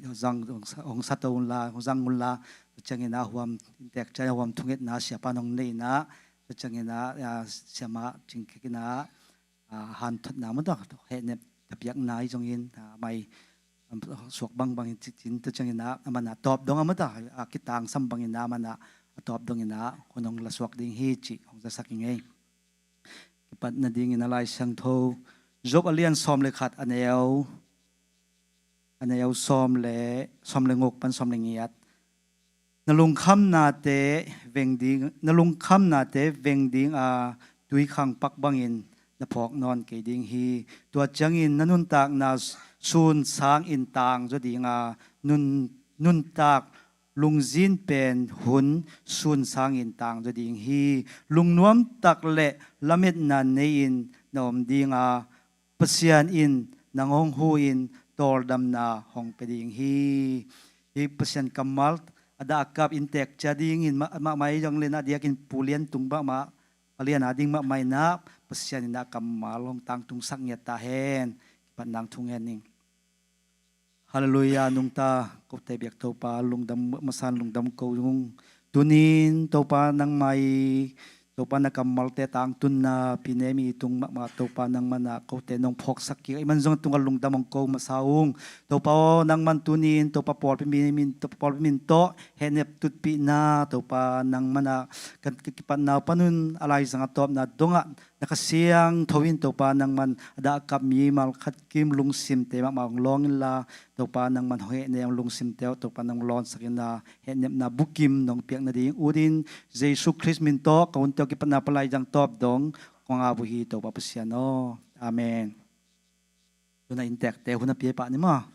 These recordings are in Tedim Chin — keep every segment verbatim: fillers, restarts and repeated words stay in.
hong zang, hong sa, hong sa to unla, hong zang unla, tua ciangin ah huam, inntek ciang huam thungetna siapa in hong nei in ah, tua ciangin ah, ah, siamah Cing Kek in ah, ah, hanthotna maw tawh, hehnep tapiakna hi zongin, ah, mai, am, suak bangbang in ci, cin tua ciangin ah, aman ah tawp dong a maw tawh, ah, kitangsam bangin ah, aman ah a tawp dongin ah, hun hong lasuak ding hi cih hong zasak ing ei. Kipat nadingin a Lai Siangtho, Job a lian sawm le khat, a neu, a neu sawm le, sawm le nguk pan sawm le ngiat. Na lungkhamnate veng ding, na lungkhamnate veng ding a, tuikhang pak bangin na phawk nawn kei ding hi. Tua ciangin na nuntakna sun sangin tangzaw ding a, nun, nuntak lungzin pen hun sun sangin tangzaw ding hi. Lungnuam tak le lametna nei-in na om ding a, Pasian in nang hong hu-in tawldamna hong pia ding hi. Hih Pasian kammal a dah a kap inntek cia dingin mah, mahmah hi zong le na diakin Pu Lian tung mahmah, a lian a ding mahmah in ah Pasian in a kammal hong tangtungsak ngiat ta hen. Kipat nang thu ngen ning. Halleluiah, nungta kote biak Topa, lungdam masa in lungdam ko ung. Tunin Topa nangmah i, Topa na kammalte tangtunna pine mi tung mahmah Topa nangmah in ah kote nong phawksak kik ahih man zong tungah lungdam hong ko masa ung. Topa aw, nangmah in tunin Topa pawlpi min, min, Topa pawlpi min tawh hehnep tutpihna Topa nangmah in ah kan kipatna panun a laizang a tawpna dongah na Kha Siangtho in Topa nangmah in a dah a kap mimal khat kim lungsimte mahmah hong lawng inla, Topa nangmah in hong hehnem lungsimte uh Topa nang lawnsak in ah hehnepna bukim nong piak nading ut in Jesu Khrist min tawh ka hunte uh kipatna pan laizang tawp dong kong ap uh hi Topa Pasian aw. Amen. Tuna inntekte hun a pia pah ni maw.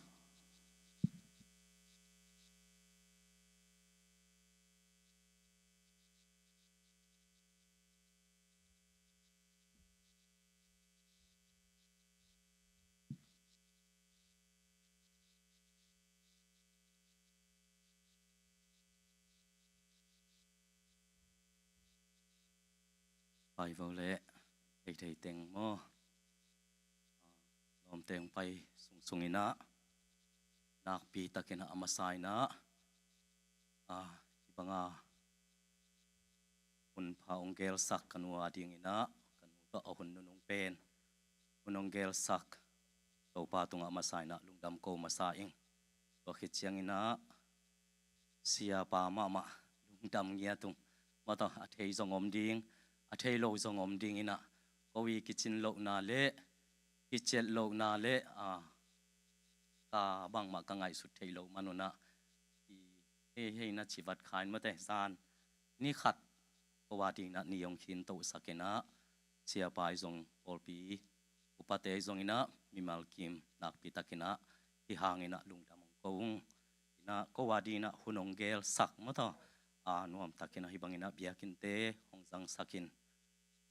Pai vo le, thei thei teng maw. Lawmte hong pai sungsung in ah nakpi takin ah a masa in ah, ah, hih banga hun pha hong gelsak ka nu a dingin ah, ka nu tawh a hun nunung pen hun hong gelsak Topa tungah a masa in ah lungdam ko masa ing. Tua khit ciangin ah siapa mahmah lungdam ngiat ung. Mataw, a thei zong om ding, a thei lo zong om ding in ah, ko i kicin lohna le kiciat lohna le, ah, ka bangmah ka ngaihsut theih loh man un ah, i hei hei na ci vat kha in mate, zan ni khat ko a dingin ah ni hong khintohsak in ah, siapa i zong pawlpi upate i zong in ah mimal kim nakpi takin ah hih hangin ah lungdam hong ko ung. In ah ko a dingin ah hun hong gelsak mataw, a nuam takin ah hih bangin ah biakinnte hong zangsak in,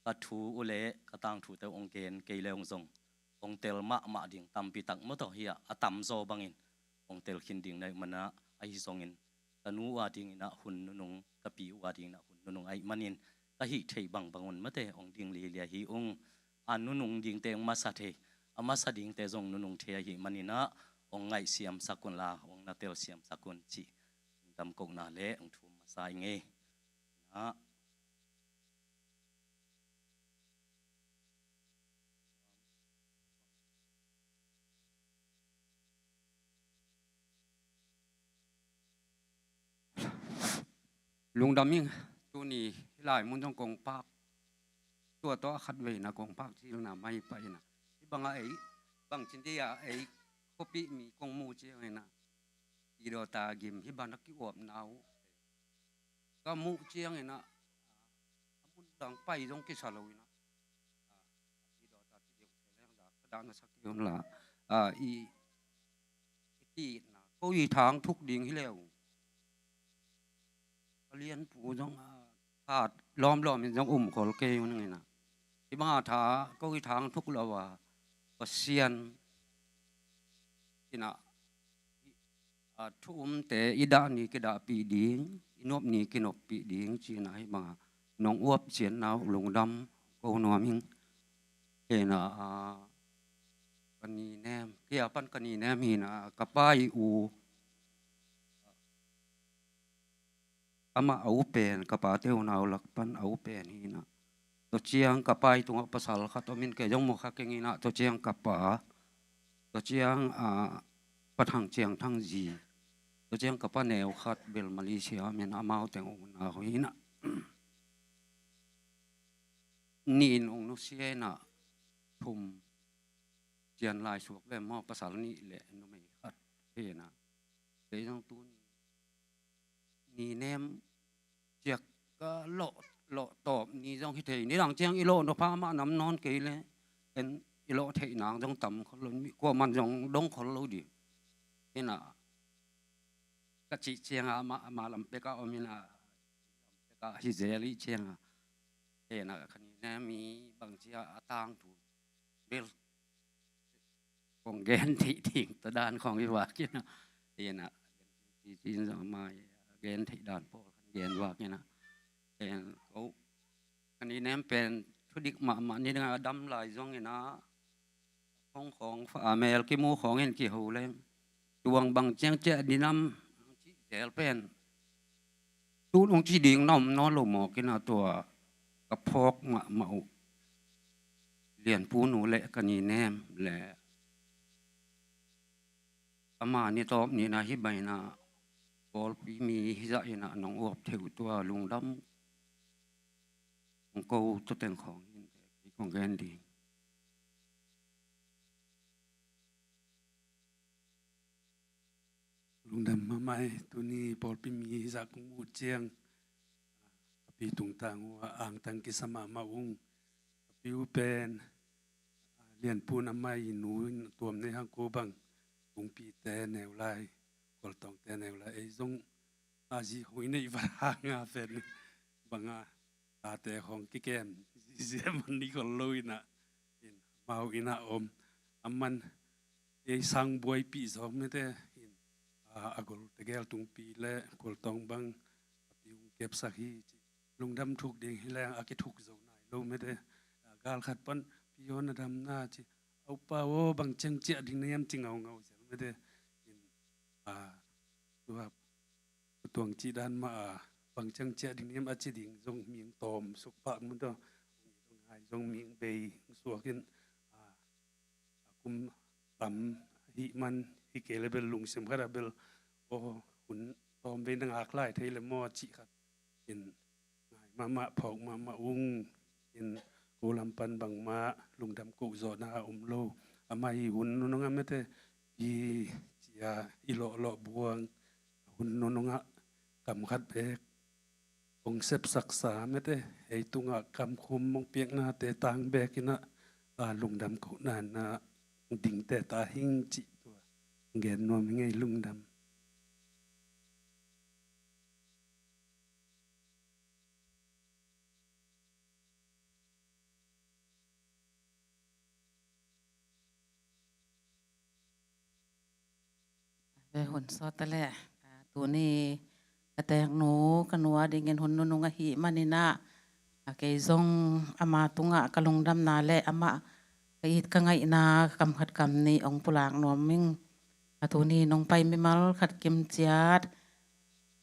ka thu uh le ka tangthute uh hong gen kei le hong zong hong tel mahmah ding tampi tak mataw hi ah, a tamzaw bangin hong tel khin ding na hih man ah, ahi zongin ka nu uh a dingin ah hun nunung, ka pi uh a dingin ah hun nunung ahih manin ka hih theih bangbang un mate hong ding lialia hi ung. A nunung dingte hong masa thei, a masa dingte zong nunung thei ahih manin ah hong ngaih siamsak unla hong na tel siamsak un cih lungdam kohna le hong thum masa ing ei. Ah. Lungdam ing. Tuni hih lai mun zong kong phak, tua tawh a khat veina kong phak thilna mai pah in ah, hih banga ei bangcin dei a ei khuapih mi kong muh ciangin ah, i dawta gim hih bana ki-uapna uh ka muh ciangin ah, a mun dang pai zong kisa lo in ah, i dawta ci deuh te leng da ka dahna sak kei un la, ah, i, i titna ko i thang thuk ding hi leu. Ka lianpu zong, ah, that lawmlawm in zong um khol kei un ing in ah, hih banga tha ko i thang thuk lo a, Pasian in ah, a thu umte i dah ni kidahpih ding, i nop ni kinoppih ding ci-in ah hih banga nong uap cianna uh lungdam ko nuam ing. Kei in ah, a, ka ni nem, kei a pan ka ni nem hi in ah, ka pa i u amah a u pen, ka pate unau lak pan a u pen hi inah. Tua ciang ka pa i tungah pasal khat om in, kei zong mawk kha keng inah, tua ciang ka pa, tua ciang a, Pa Thang Ciang Thang zi, tua ciang ka pa neu khat bel Malaysia om in, amau teng unau hi inah. Nih in ong nusia inah, thum cian lai suak ve maw, pasal nih le numei khat hi inah. Kei zong tu ni nem ciak ka lawh, lawh tawp ni zong hi thei. Nidang ciang i lawh nop pha mah nam nawn kei le, en i lawh theih nang zong tam khol lo, mi kuaman zong dong khol lo ding. Hi inah, ka cih ciangah amah, amah lam pekah om inah, lam pekah hi zel ih ciangah, hi inah, ka ni nem i bang cia a tangthu bel kong gen theih ding tawh dan khong i vak inah, hi inah, ci, ci in zong amah i gen theih dan pawl khan gen vak inah. Hi inah, ko, ka ni nem pen thudik mahmah, nidang a dam lai zong inah, khong khong fa a mel kimu khong in kiho leng, tuang bang ciang ciah dinam, ci zel pen, tu nong ci ding na om nawn lo mawk inah, tua ka phawk mahmah uh Lianpu nu le ka ni nem le, ama ni tawp ni inah hi bang inah, pawlpi mi hi zah inah nong uap thei uh, tua lungdam kong ko, tua teng khong in kong gen ding. Lungdam mahmah ei, tuni pawlpi mi hi zah kong muh ciang, ka pi tungtang uh a angtang kisa mahmah ung. Ka pi uh pen, a, Lianpu in amah i nu in tuam nei hang, ko bang, Kungpite neu lai, Kualtawngte neu lai, ei zong a zi hong i neih vat hang a pen bang a, tate hong kikem zizia man ni khol lo inah, in, amau inah om. Aman ei sang buaipih zawk mete, in, a, a gol tegel Tungpi le Kualtawng bang a pi hong kepsak hi ci. Lungdam thuk ding hi leng a kithuk zo nai lo mete. A, gal khat pan, pi aw na dam na ci, a upa aw bang ciang ciah ding na hiam ci ngaungau zel mete. In, a, tua Tuang cih dan mah a, bang ciang ciah ding hiam a ci ding zong ming tawm suk pah mun tawh, hong ngai zong ming bei suak in, a, a kum tam ahih man, hi kei le bel lungsim khat a bel, aw, hun tawm vei na ngak lai thei le maw cih khat in, ngai mahmah, phawk mahmah ung. In, ko lam pan bangmah lungdam kohzawhna a om lo. Amah i hun nunung a mete, i cia i lawhlawh buang hun nunungah kam khat bek hong sepsaksa mete, ei tungah kamkhum hong piaknate tang bek inah, a, lungdam kohna na dingte ta hing cih tua gen nuam hi ing ei. Lungdam. Ve hun sawt ta leh, a, tuni ka teknu ka nu a dingin hun nunung ahih manin ah, a, kei zong ama tungah ka lungdamna le amah ka it ka ngaihna kam khat kam nih hong pulak nuam ing. A, tuni nong pai mimal khat kim ciat,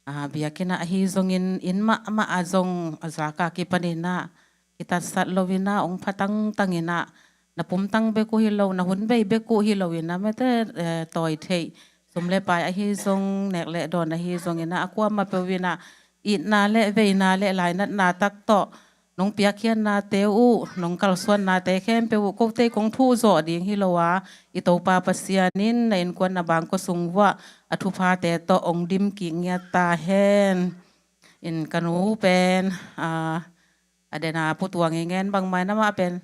a, biakinn ah ahi zongin, inn mahmah ah zong a zaka kipanin ah kitatsat loin ah hong pha tangtangin ah, na pumtang bek uh hi lo, na hun bei bek uh hi loin ah mete, eh, tawi theih, sum le pai ahi zong, nek le dawn ahi zongin ah, a kuamah peuh in ah itna le veina le lainatna tak tawh nong piakkhiatnate uh, nong kalsuannate khempeuh uh kote kong thuh zawh ding hi lo a, i Topa Pasian in na innkuan na bangkua sung vuah a thuphate tawh hong dim kik ngiat ta hen. In ka nu pen, a, a den a Pu Tuang i ngen bangmah in amah pen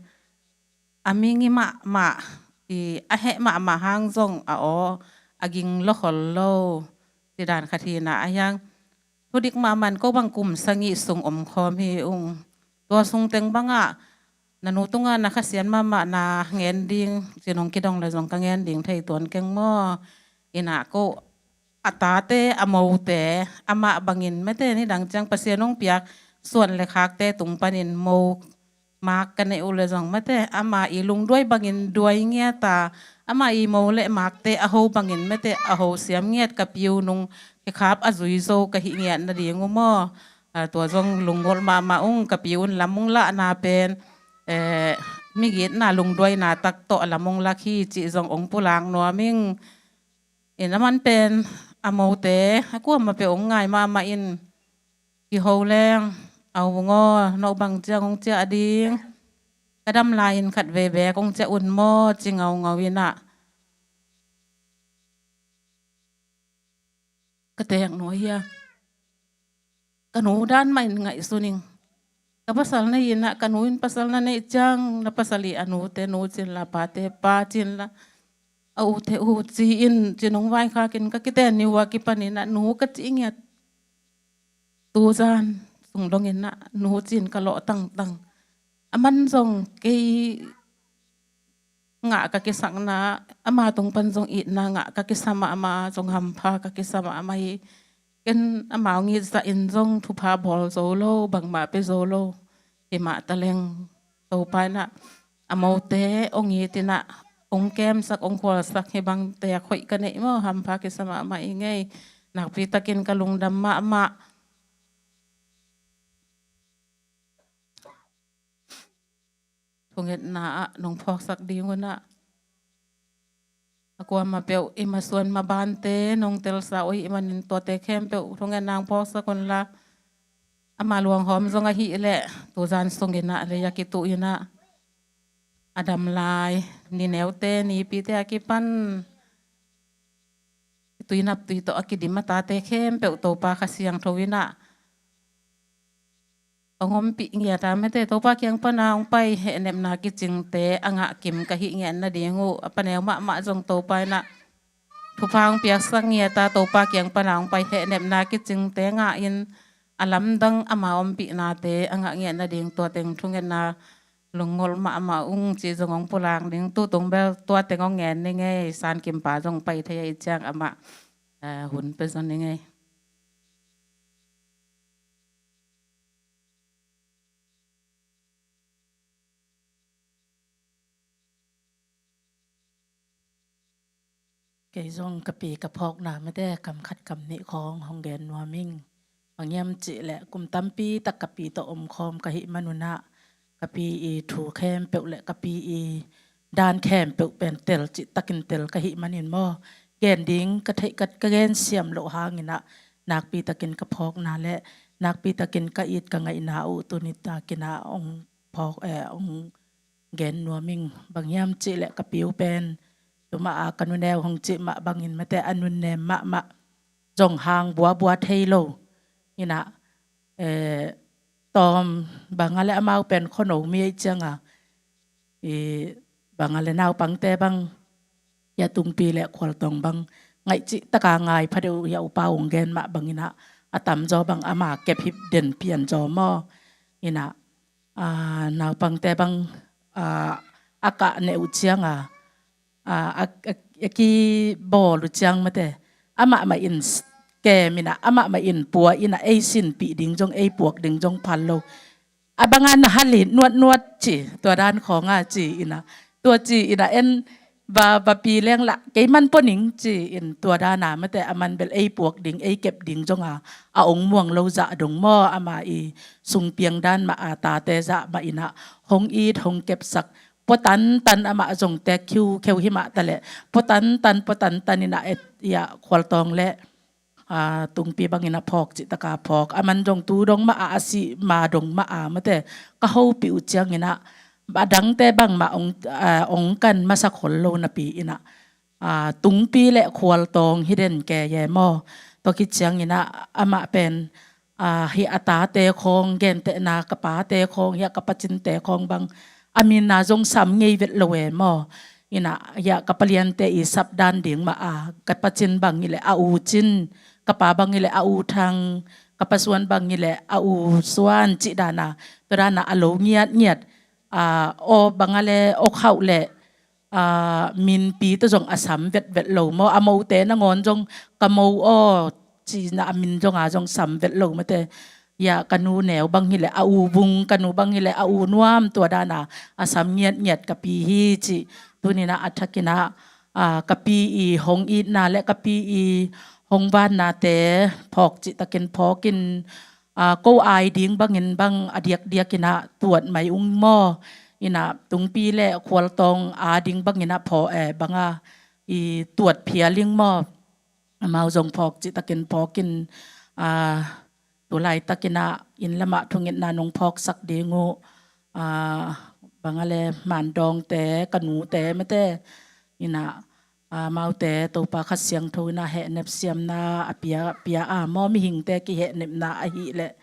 a mi ngi mahmah, i a heh mahmah hang zong a aw a ging lawkhol lo. Ci dan khat hi in ah, a hiang thudik mahmah in ko bang kum sagih sung omkhawm hi ung. Tua sung teng bangah na nu tungah na khasiat mahmah na ngen ding, ci nong kidong le zong ka ngen ding thei tuan keng maw? In ah ko a tate, a mote, amah bangin mete nidang ciang Pasian hong piak suan le khakte tung panin mo Mak ka neih uh le zong mate, ama i lungduai bangin duai ngiat a, ama i mo le makte a ho bangin mate, a ho siam ngiat ka pi uh nung kikhap a zui zo ka hih ngiat nading uh maw. A, tua zong lunggulh mahmah ung, ka pi un lam ung lahna pen, eh, migitna lungduaina tak tawh a lam ung lak hi cih zong ong pulak nuam ing. In a man pen a mote a kuamah peuh ong ngai mahmah in, kiho leng, au vung aw, no bang ciang ong ciah ding, ka dam lai-in khat veve kong ciah un maw, ci ngaungau in ah. Ka teek nuai hi a, ka nu dan mah in ngaihsun ing. Ka pasal na hi in ah, ka nu in pasal na neih ciang, na pasal i a nute nu ci inla, pate pa ci inla, a ute u ci in, ci nong vaikhak in ka kiten ni uh a kipan in ah nu ka cih ngiat. Tuzan sung dong in ah nu ci in ka lawh tangtang. A man zong kei ngah ka kisakna, ama tung pan zong itna ngah ka kisa mahmah, zong hampha ka kisa mahmah hi. Ken amau ngitza in zong thupha bawl zo lo, bangmah pia zo lo. Hi mah taleng Topa in ah a mote ong it in ah, ong kemsak, ong khualsak hi bangte a khoih ka neih maw, hampha kisa mahmah i ngei. Nakpi takin ka lungdam mahmah. Thungetna ah nong phawksak ding un ah, a kuamah peuh i masuan mabante nong telsa uh ahih manin tuate khempeuh thungetna hong phawksak unla, ama luanghawm zong ahih leh tuzan sung in ah lei a kituh in ah, a dam lai ni neute nipite a kipan tuinap tui tawh a kidim a tate khempeuh Topa Kha Siangtho in ah hong ompih ngiat a mate, Topa kiang pana hong pai hehnepna kicingte a ngah kim ka hih ngiat nading uh, a paneu mahmah zong Topa in ah thupha hong piaksak ngiat a, Topa kiang pana hong pai hehnepna kicingte ngah in, a lamdang ama ompihnate a ngah ngiat nading tua teng thungetna lunggulh mahmah ung ci zong hong pulak ding. Tutung bel tua teng hong ngen ni ngei, San Kimpa zong pai thei ahih ciang amah, eh, hun pia zong ni ngei. Kei zong ka pi ka phawkna mate kam khat kam nih khawng hong gen nuam ing. Bang hiam cih leh kum tampi tak ka pi tawh omkhawm ka hih manun ah, ka pi i thu khempeuh le ka pi i dan khempeuh pen tel cih takin tel ka hih manin maw, gen ding ka theih, ka, ka gen siam loh hangin ah, nakpi takin ka phawkna le nakpi takin ka it ka ngaihna uh tuni takin ah ong phawk, eh, ong gen nuam ing. Bang hiam cih leh ka pi uh pen, tuma a ka nuneu hong cih mah bangin mate, a nunnem mahmah, zong hang buabua thei lo. In ah, eh, tawm bang a le amau pen khuano mi ahih ciang a, i bang a le naupangte bang, hia Tungpi le Khualtawng bang ngaih cih taka ngai pha deuh, hia upa ong gen mah bangin ah, a tamzaw bang ama kep hip den pian zaw maw. In ah, ah, naupangte bang, ah, a kah neh uh ciang a, ah, a, a, a kibawl uh ciang mate, amah mah in s-, kem in ah, amah mah in pua in ah, ei sinpih ding zong, ei puak ding zong phal lo. A banga na hal hi nuatnuat ci, tua dan khawng a ci in ah, tua ci in ah en, va, va pi leng lah kei man pua ning ci in, tua dan a mate, a man bel ei puak ding, ei kep ding zong a, a ong muang lo zah dong maw, ama i sung piang dan mah a tate zah mah in ah hong it hong kepsak, pua tantan, amah zong tek khiukheu hi mah ta leh, pua tantan, pua tantan in ah et, hia Khualtawng le, ah, Tungpi bangin a phawk cih taka phawk. A man zong tu dong mah a, a sih ma dong mah a mate, ka hopih uh ciangin ah, a dangte bangmah ong, ah, ong kan masa khol lo napi in ah, ah, Tungpi le Khualtawng hi den kei e maw. Tua khit ciangin ah amah pen, ah, hia a tate khawng, gentehna ka pate khawng, hia ka pacinte khawng bang, a min a zong sam ngei vet lo e maw. In ah, hia ka paliante i sap dan ding mah a, ka pacin bang hi leh a U Cin, ka pa bang hi leh a U Thang, ka pasuan bang hi leh a U Suan cih dan a, tua dan a a lo ngiatngiat, ah, aw bang a le aw khauh le, ah, minpi tawh zong a sam vetvet lo maw, a mote nangawn zong ka mo aw ci-in ah a min zong a zong sam vet lo mate. Hia ka nu neu bang hileh a u vung, ka nu bang hileh a u nuam, tua dana a sam ngiatngiat ka pi hi cih. Tuninah a thakinah, ah, ka pi i hong itna le ka pi i hong vannate phawk cihtakin phawkin, ah, ko ai ding bangin bang a diakdiakinah tuat mai ung maw? Inah tungpi le khualtawng a ding banginah phaw, eh, banga i tuat phial ing maw? Amau zong phawk cihtakin phawkin, ah, tulaitakinah inn lamah thungetna nong phawksak ding uh, ah, banga le mandawngte, ka nute mate, inah, ah, amaute Topa Kha Siangtho inah hehnep siamna a pia, pia a maw, mihingte kihehnepna ahileh,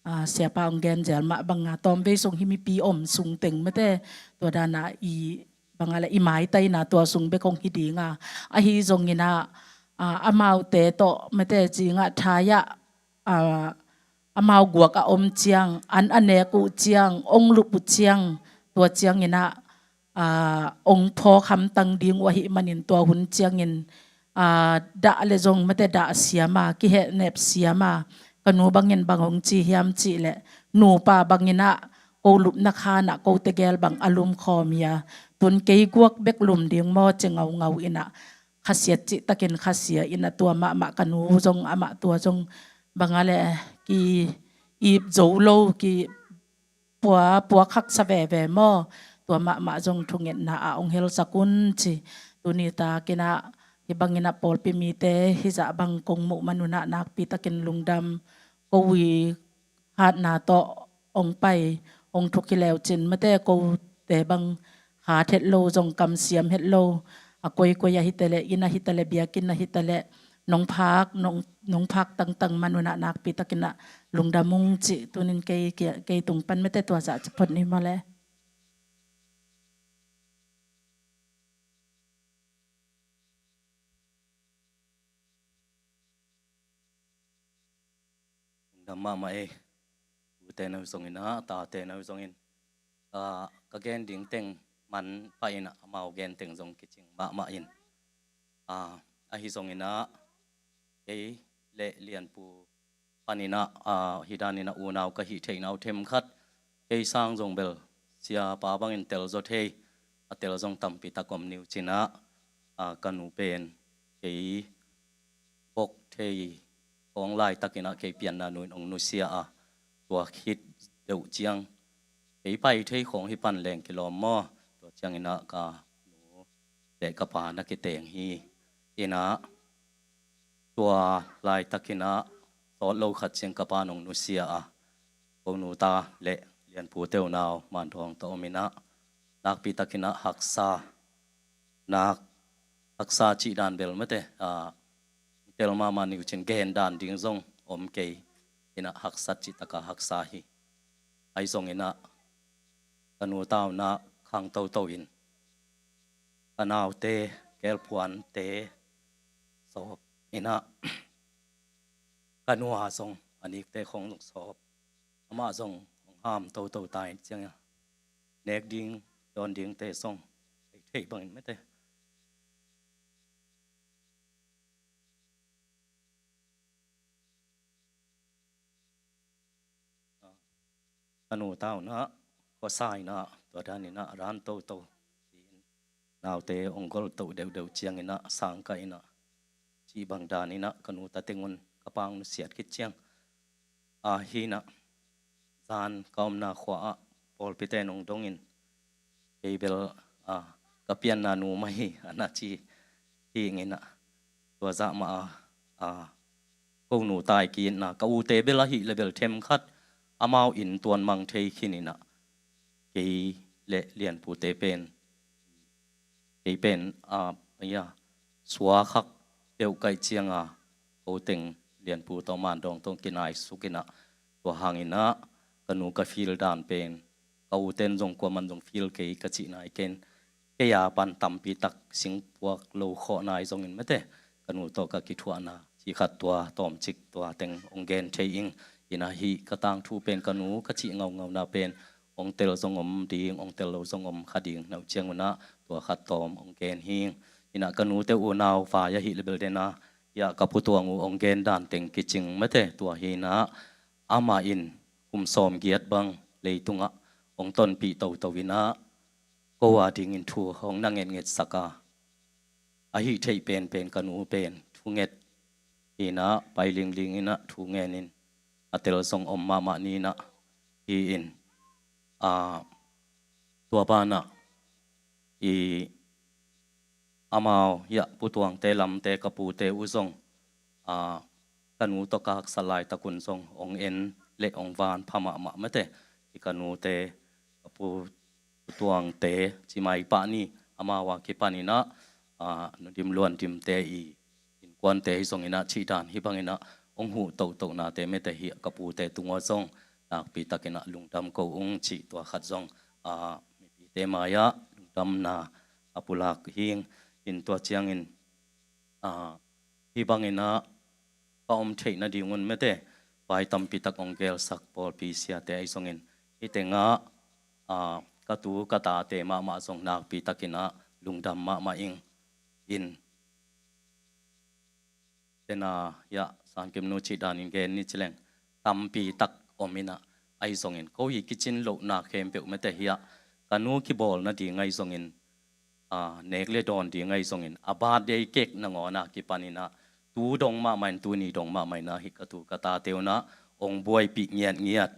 ah, siapa hong genzel mah banga tawmvei sung hi mipi om sungteng mate, tua dana i banga le i maitaina tua sung bek hong hi dinga, ahi zonginah, ah, amaute tawh mate cingah thaiah, ah, amau guak a om ciang, an a nek uh ciang, ong lup uh ciang, tua cianginah, ah, ong phawk hamtang ding uh ahih manin tua hun ciangin, ah, dah le zong mate dah siama, kihehnep siama, ka nu bangin bang hong ci hiam cihleh, nupa banginah ko lupna khanah ko tegel bang a lumkhawm hia, tun kei guak bek lum ding maw ci ngaungau inah, khasiat cihtakin khasia inah tua mahmah ka nu zong amah tua zong banga le ki ip zo lo, ki pua, puak haksa veve maw? Tua mahmah zong thungetna ah ong helsak un ci. Tuni takinah hi banginah pawlpi mite hizah bang kong muh manunah nakpitakin lungdam ko ui hatna tawh ong pai, ong thuk hi leu cin mate kote bang hat het lo, zong kamsiam het lo, a koikoi ahi tale, inn ahi tale, biakinn ahi tale, nong phak, nong, nong phak tangtang manunah nakpitakinah lungdam ung cih tunin kei, kei, kei tung pan mate tua zah ci phot ni maw le. Lungdam mahmah ei. Ute no zongin ah, tate no zongin, ah, ka gen ding teng man pah inah amau gen teng zong kicing mahmah in. Ah, ahi zongin ah kei le Lianpu paninah, ah, hi daninah unau ka hih theihna uh themkhat, kei sang zong bel siapa bangin tel zaw thei, a tel zong tampi tak om niu cinah, ah, ka nu pen kei bok thei khawng laitakinah kei pianna nu in ong nusia a, tua khit deuh ciang kei pai thei khawng hi pan leng kilawm maw? Tua cianginah ka nu le ka pa na kiteng hi. Inah tua laitakinah sawt lo khat ciang ka pa nong nusia a, ko nu ta le Lianpu teunau Mandawng ta om inah nakpitakinah haksa, nak haksa cih dan bel mate, ah, tel mahmah niu cin gen dan ding zong om kei inah haksat cih taka haksa hi. Ahi zonginah ka nu taunah khang toto in ka naute, kelpuante sawp inah ka nu a zong a nikte khong zong sawp, amah zong hong ham toto ta in ciang nek ding, dawn dingte zong thei thei bangin mate. Ka nu taunah khuasa inah tua daninah ran toto, naute ong gol toh deuhdeuh cianginah sangkah inah cih bang daninah ka nu ta tengun ka pa ong nusiat khit ciang, ah, hinah zan ka omna khua ah pawlpite nong dongin kei bel, ah, ka pianna nu mah hi a na ci hi inginah, tua zah mah a, ah, ko nu tai ki inah ka ute bel ahih le bel themkhat amau in tuan mang thei khin inah kei le Lianpute pen, kei pen, ah, ya, suak hak deuh kaih cianga ko teng Lianpu tawh Mandawng tawh kinai suk inah, tua hanginah ka nu ka feel dan pen ka uten zong kuaman zong feel kei ka cih nai ken, kei a pan tampi tak singpuak lo khawh nai zongin mate, ka nu tawh ka kithuahna cih khat tua tawmcik tua teng ong gen thei ing. Inah hih ka tangthu pen ka nu ka cih ngaungauna pen ong tel zong om ding, ong tel lo zong om kha ding na uh ciangunah tua khat tawm ong gen hing. Inah ka nute unau vai ahih le bel dena, ya, ka putuang uh ong gen dan teng kicing mate, tua hinah, amah in kum sawmgiat bang leitungah hong tonpih toto in ah, ko a dingin thu hong na ngetngetsak a, a hih theih penpen ka nu pen thunget hi in ah, pai lingling in ah thu ngen in, a tel zong om mahmah ni in ah, hi in, a, tua banah i amau hiah Pu Tuangte lamte ka pute uh zong, a, ka nu tawh ka haksat laitak un zong hong en le hong van pha mahmah mate. I ka nute, ka Pu, Pu Tuangte ci mai pah ni, amau a kipan in ah, a, Nu Dim Luan Dimte i innkuante hi zong in ah cih dan hi bang in ah hong huh tohtohnate mate, hiah ka pute tungah zong nakpi tak in ah lungdam ko ung cih tua khat zong, a, mipite mai-ah lungdamna a pulak hing in, tua ciangin, a, hi bang in ah ka om theih nading un mate, vai tampi tak hong gelsak pawlpi siate ahi zongin, hih tengah, a, ka tu ka tate mahmah zong nakpi tak in ah lungdam mahmah ing in, tena hiah San Kim Nu cih danin gen ni ci leng, tampi tak om in ah, ahi zongin ko i kicin lohna khempeuh mate hiah ka nu kibawl nading ahi zongin, a, nek le dawn ding ahi zongin, a birthday cake nangawn a kipan in ah, tu dong mahmah in, tuni dong mahmah in ah, hih ka tu ka tate un ah hong buaipih ngiatngiat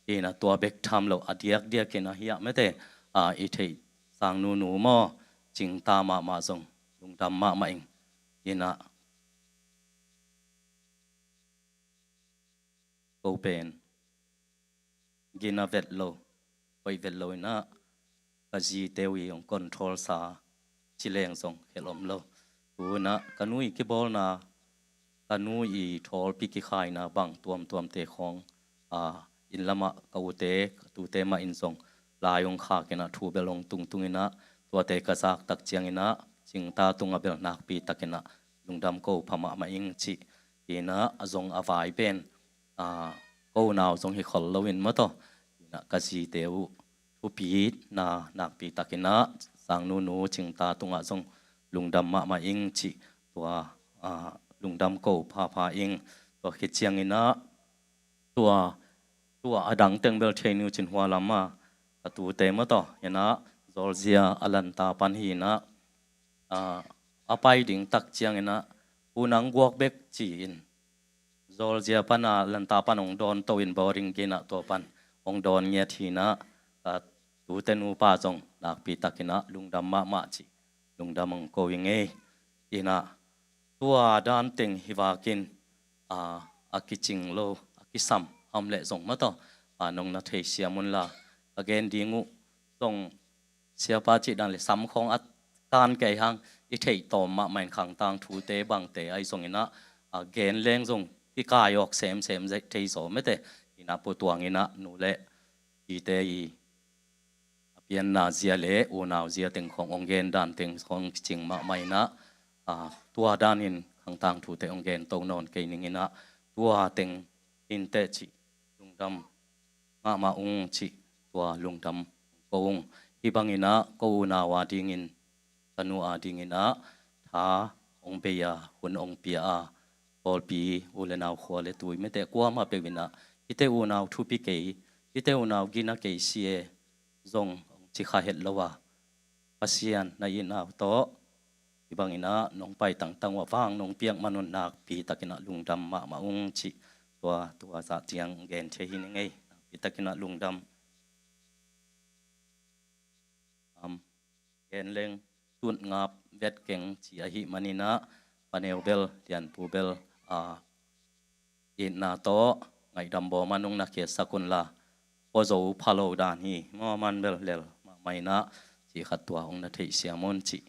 in ah, tua bek tham lo a diakdiak in ah hiah mate, a, i theih Sang Nunu maw, Cingta mahmah zong lungdam mahmah ing in ah, ko pen gina vet lo, hoih vet lo in ah, ka zite uh i hong control sa ci leng zong khelh om lo. Tu in ah ka nu i kibawlna, ka nu i thawlpi kikhaina bang tuamtuamte khawng, a, inn lamah ka ute ka tute mah in zong lai hong khak in ah, thu bel hong tungtung in ah, tuate ka zak tak ciangin ah Cingta tungah bel nakpi tak in ah lungdam ko pha mahmah ing cih in ah, a zong a vai pen, a, ko unau zong hi khol lo in maw taw, in ah ka zite uh thupitna nakpi tak in ah Sang Nunu, Cingta tungah zong lungdam mahmah ing cih tua, a, lungdam ko phapha ing. Tua khit ciangin ah tua, tua a dang teng bel thei ni uh cin, hua lam a ka tute maw taw, in ah Zawlzia a lanta pan hi in ah, a, a pai ding tak ciangin ah, u nang guak bek ci in, Zawlzia pan a lanta pan hong dawn to in, boarding gate ah tua pan hong dawn ngiat hi in ah, ka tute nupa zong nakpi tak in ah lungdam mahmah cih lungdam hong ko ing ei. In ah tua dan teng hi vakin, a, a kicing lo, a kisam a om leh zong maw taw, a, nong na theisiam un la, ka gen ding uh zong siapa cih dan le sam khawng a kan kei hang, i theih tawm mahmah in khangtang thute bangte ahi zongin ah, a, gen leng zong kikai awk semsem thei zaw mate. In ah Pu Tuang in ah nu le pite i a pianna zia le unau zia teng khawng hong gen dan teng khawng kicing mahmah in ah, a, tua danin khangtang thute hong gen to nawn kei ning in ah, tua teng in teh cih lungdam mahmah ung cih tua lungdam ko ung. Hih bangin ah ko unau a dingin, ka nu a dingin ah tha hong bei a, hun hong pia a, pawlpi u le nau, khua le tui mate kuamah peuh in ah, hihte unau thupi kei, hihte unau gina kei si e zong hong ci kha het lo a, Pasian na itna tawh hih bangin ah nong pai tangtang uh a vang nong piak man un nakpi takin ah lungdam mahmah ung cih tua, tua zah ciang gen thei hi ning ei. Nakpi takin ah lungdam. Am, gen leng tut ngap vet keng ci ahih manin ah, paneu bel, lianpu bel, a, itna tawh ngaihdam bawl man ung, na khiatsak un la, pua zo pha lo dan hi, maw, man bel lel mahmah in ah, cih khat tua hong na theihsiam un cih.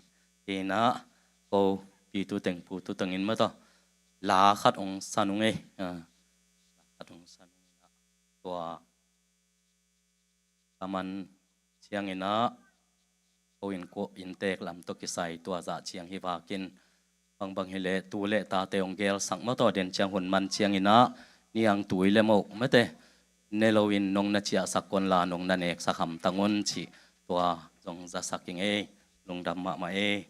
Hi in ah, ko pi tu teng pu tu teng in maw taw, la khat hong san ung ei, a, la khat hong san ung in ah, tua a man ciangin ah, ko innkuan inntek lam tawh kisai tua zah ciang hi vakin, bangbang hi leh tu le tate hong gelsak maw taw, den ciang hun man ciangin ah, niangtui le moh mate ne loin nong na ciahsak un la, nong na neksak hamtang un cih tua zong zasak ing ei. Lungdam mahmah ei.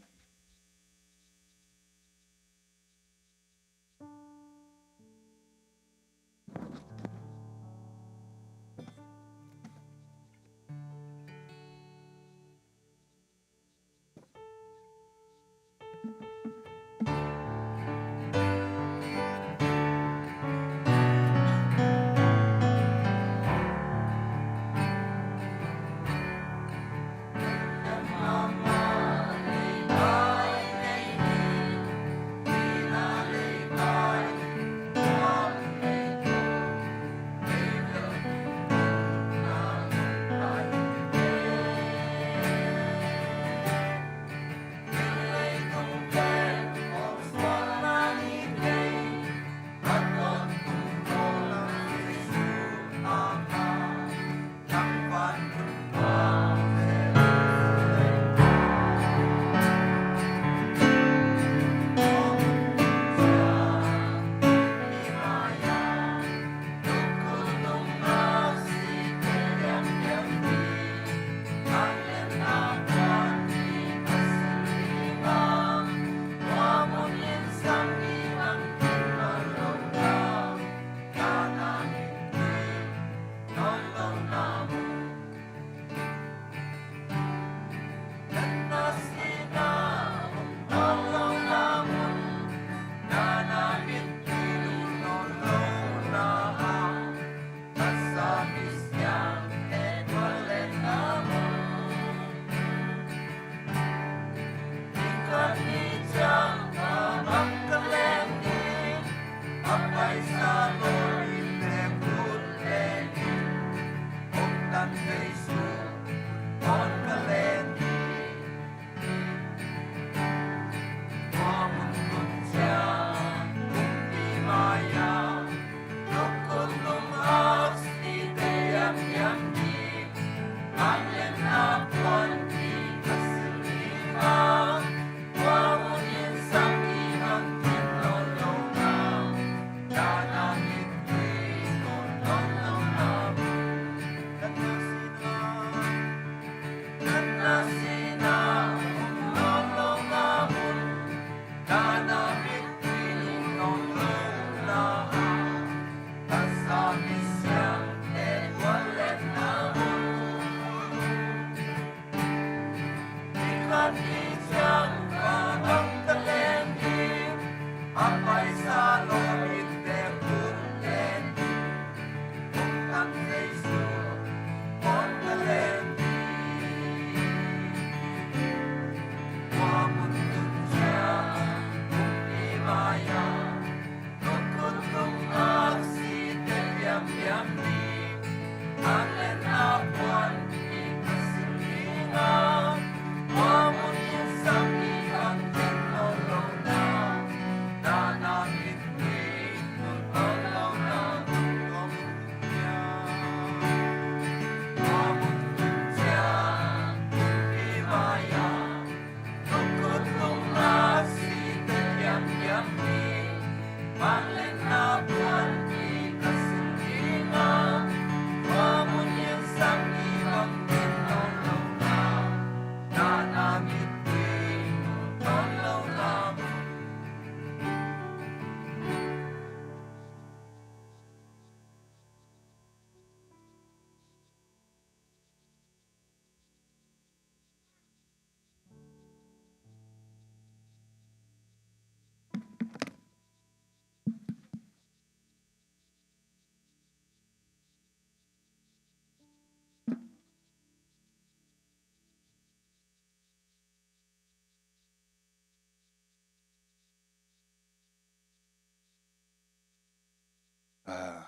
Ah,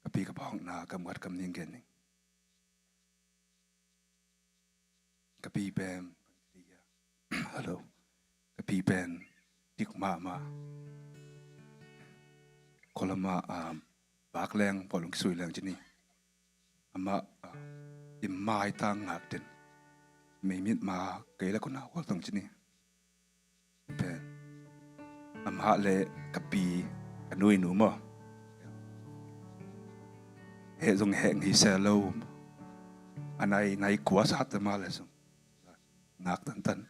ka pi ka pawng na ka muat kam ning gen ning. Ka pi pen, hello. Ka pi pen dik mahmah. Kolama, um, bak leng, pawl hong kisui leng ci ni. Amah, ah, i maitang ngak den. Meimit ma kei la kona hual tong ci ni. Pen amah le ka pi, ka nu i nu maw. Heh zong heh ngei se lo. A nai, nai kua sa te mah le zong ngak tantan.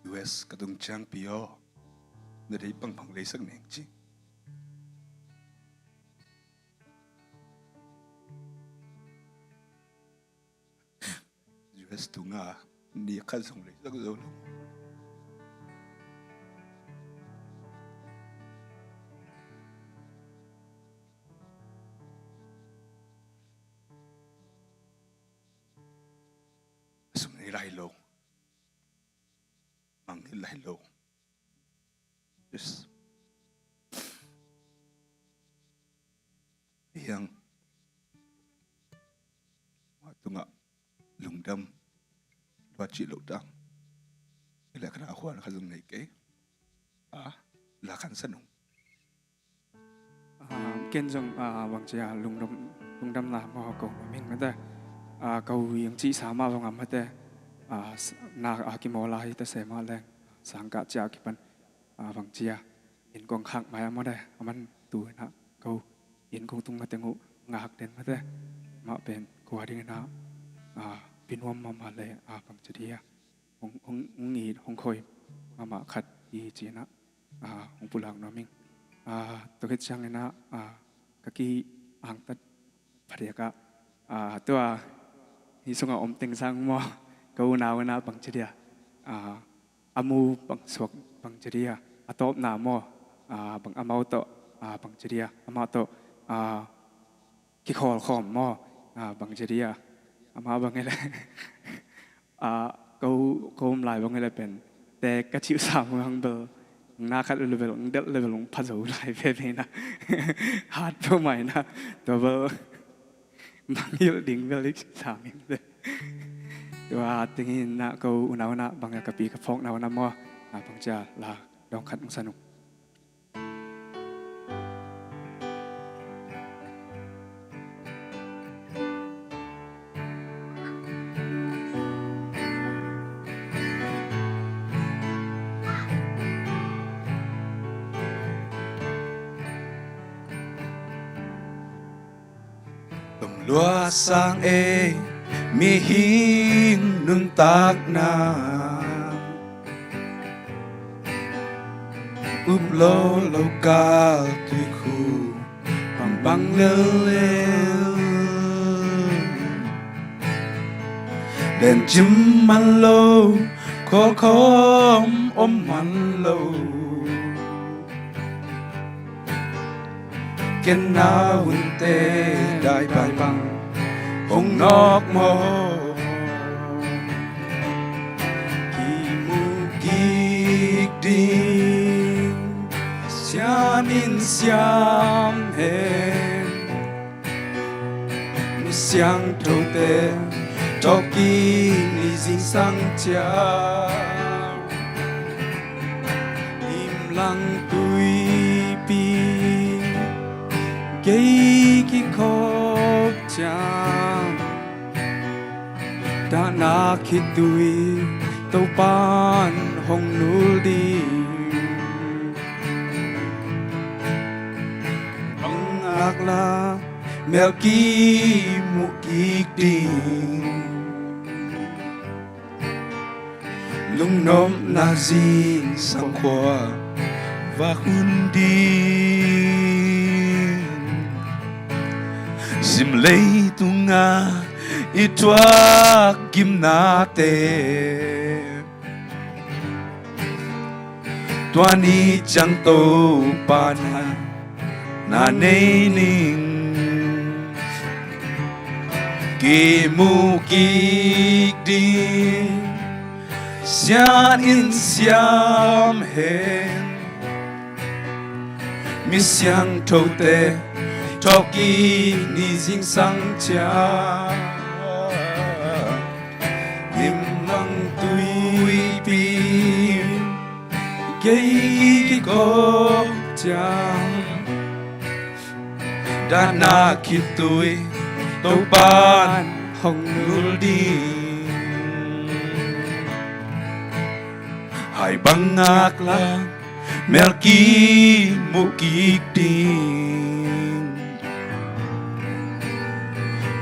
U S ka tung ciangpi aw, na deih pangpang leisak ning ci. U S tungah ni khat zong leisak zo lo. Sum nei lai lo. Mang nei lai lo. Yes. Hiang. Mah tungah lungdam. Tua cih lo ta. Ile kana huan kha zong nei kei. Ah, la kan sanung. Ah, ken zong, ah, bangci a lungdam, lungdamna maw ko ming mate. Ah, ko ing ci sa mah bang a mate. Ah, s-, na a kimawl a hi ta se mah leng. Sangkah cia kipan. Ah, bangci a. Inn kong khak mai a mate. A man tu na ko. Inn kong tung mate ngu ngak den mate. Mah pen kua ding na. Ah, pinuam mama le. Ah, bangci dia. Hong, hong, hong it, hong khoi. Mama khat i ci na. Ah, hong pulak nuam ing. Ah, tua khit ciangin ah, ah, ka ki-angtat phadiak ah, ah, tua hih sungah om teng sang maw, ka unau in ah bangci dia, ah, a mu bang suak bangci dia, a tawpna maw, ah, bang amau tawh, ah, bangci dia, amah tawh, ah, kikhawl khawm maw, ah, bang ci dia, amah bang hi leh, ah, ko, ko om lai bang hi leh pen, tek ka cih uh sam uh hang bel, na khat uh leh bel, delh leh bel hong pha zo lai veve na, hat peuhmah hi na, tua bel, bang hilh ding bel i sam ing. Tua teng in na ko unau na bang a ka pi ka phawk na uh na maw, ah, bang ci a la dawng khat hong sa nung. Tung lua sang ei mihing nuntakna, up lo lo kal tuikhu bangbang lel lel. Den cim man lo, khualkhawm om man lo. Ken na hunte dai bai bang hong nawk maw? Kimu kik ding siam in siam hen. Mi siangthote thawhkik ni zingsang ciang, limlang tuipi gei kikhop ciang, dahna khitui Topa'n hong nul ding. Bang ngak la, mel kimu kik ding. Lungnopna zingsang khua vak hun ding. Zim leitungah i thuak gimnate, tua ni ciang Topa na na nei ning. Kimu kik ding siam in siam hen. Mi siangthote thawhkik ni zingsang ciang, limlang tuipi gei kikhop ciang, dahna khitui Topa'n hong nul ding. Hai bang ngak la, mel kimu kik ding.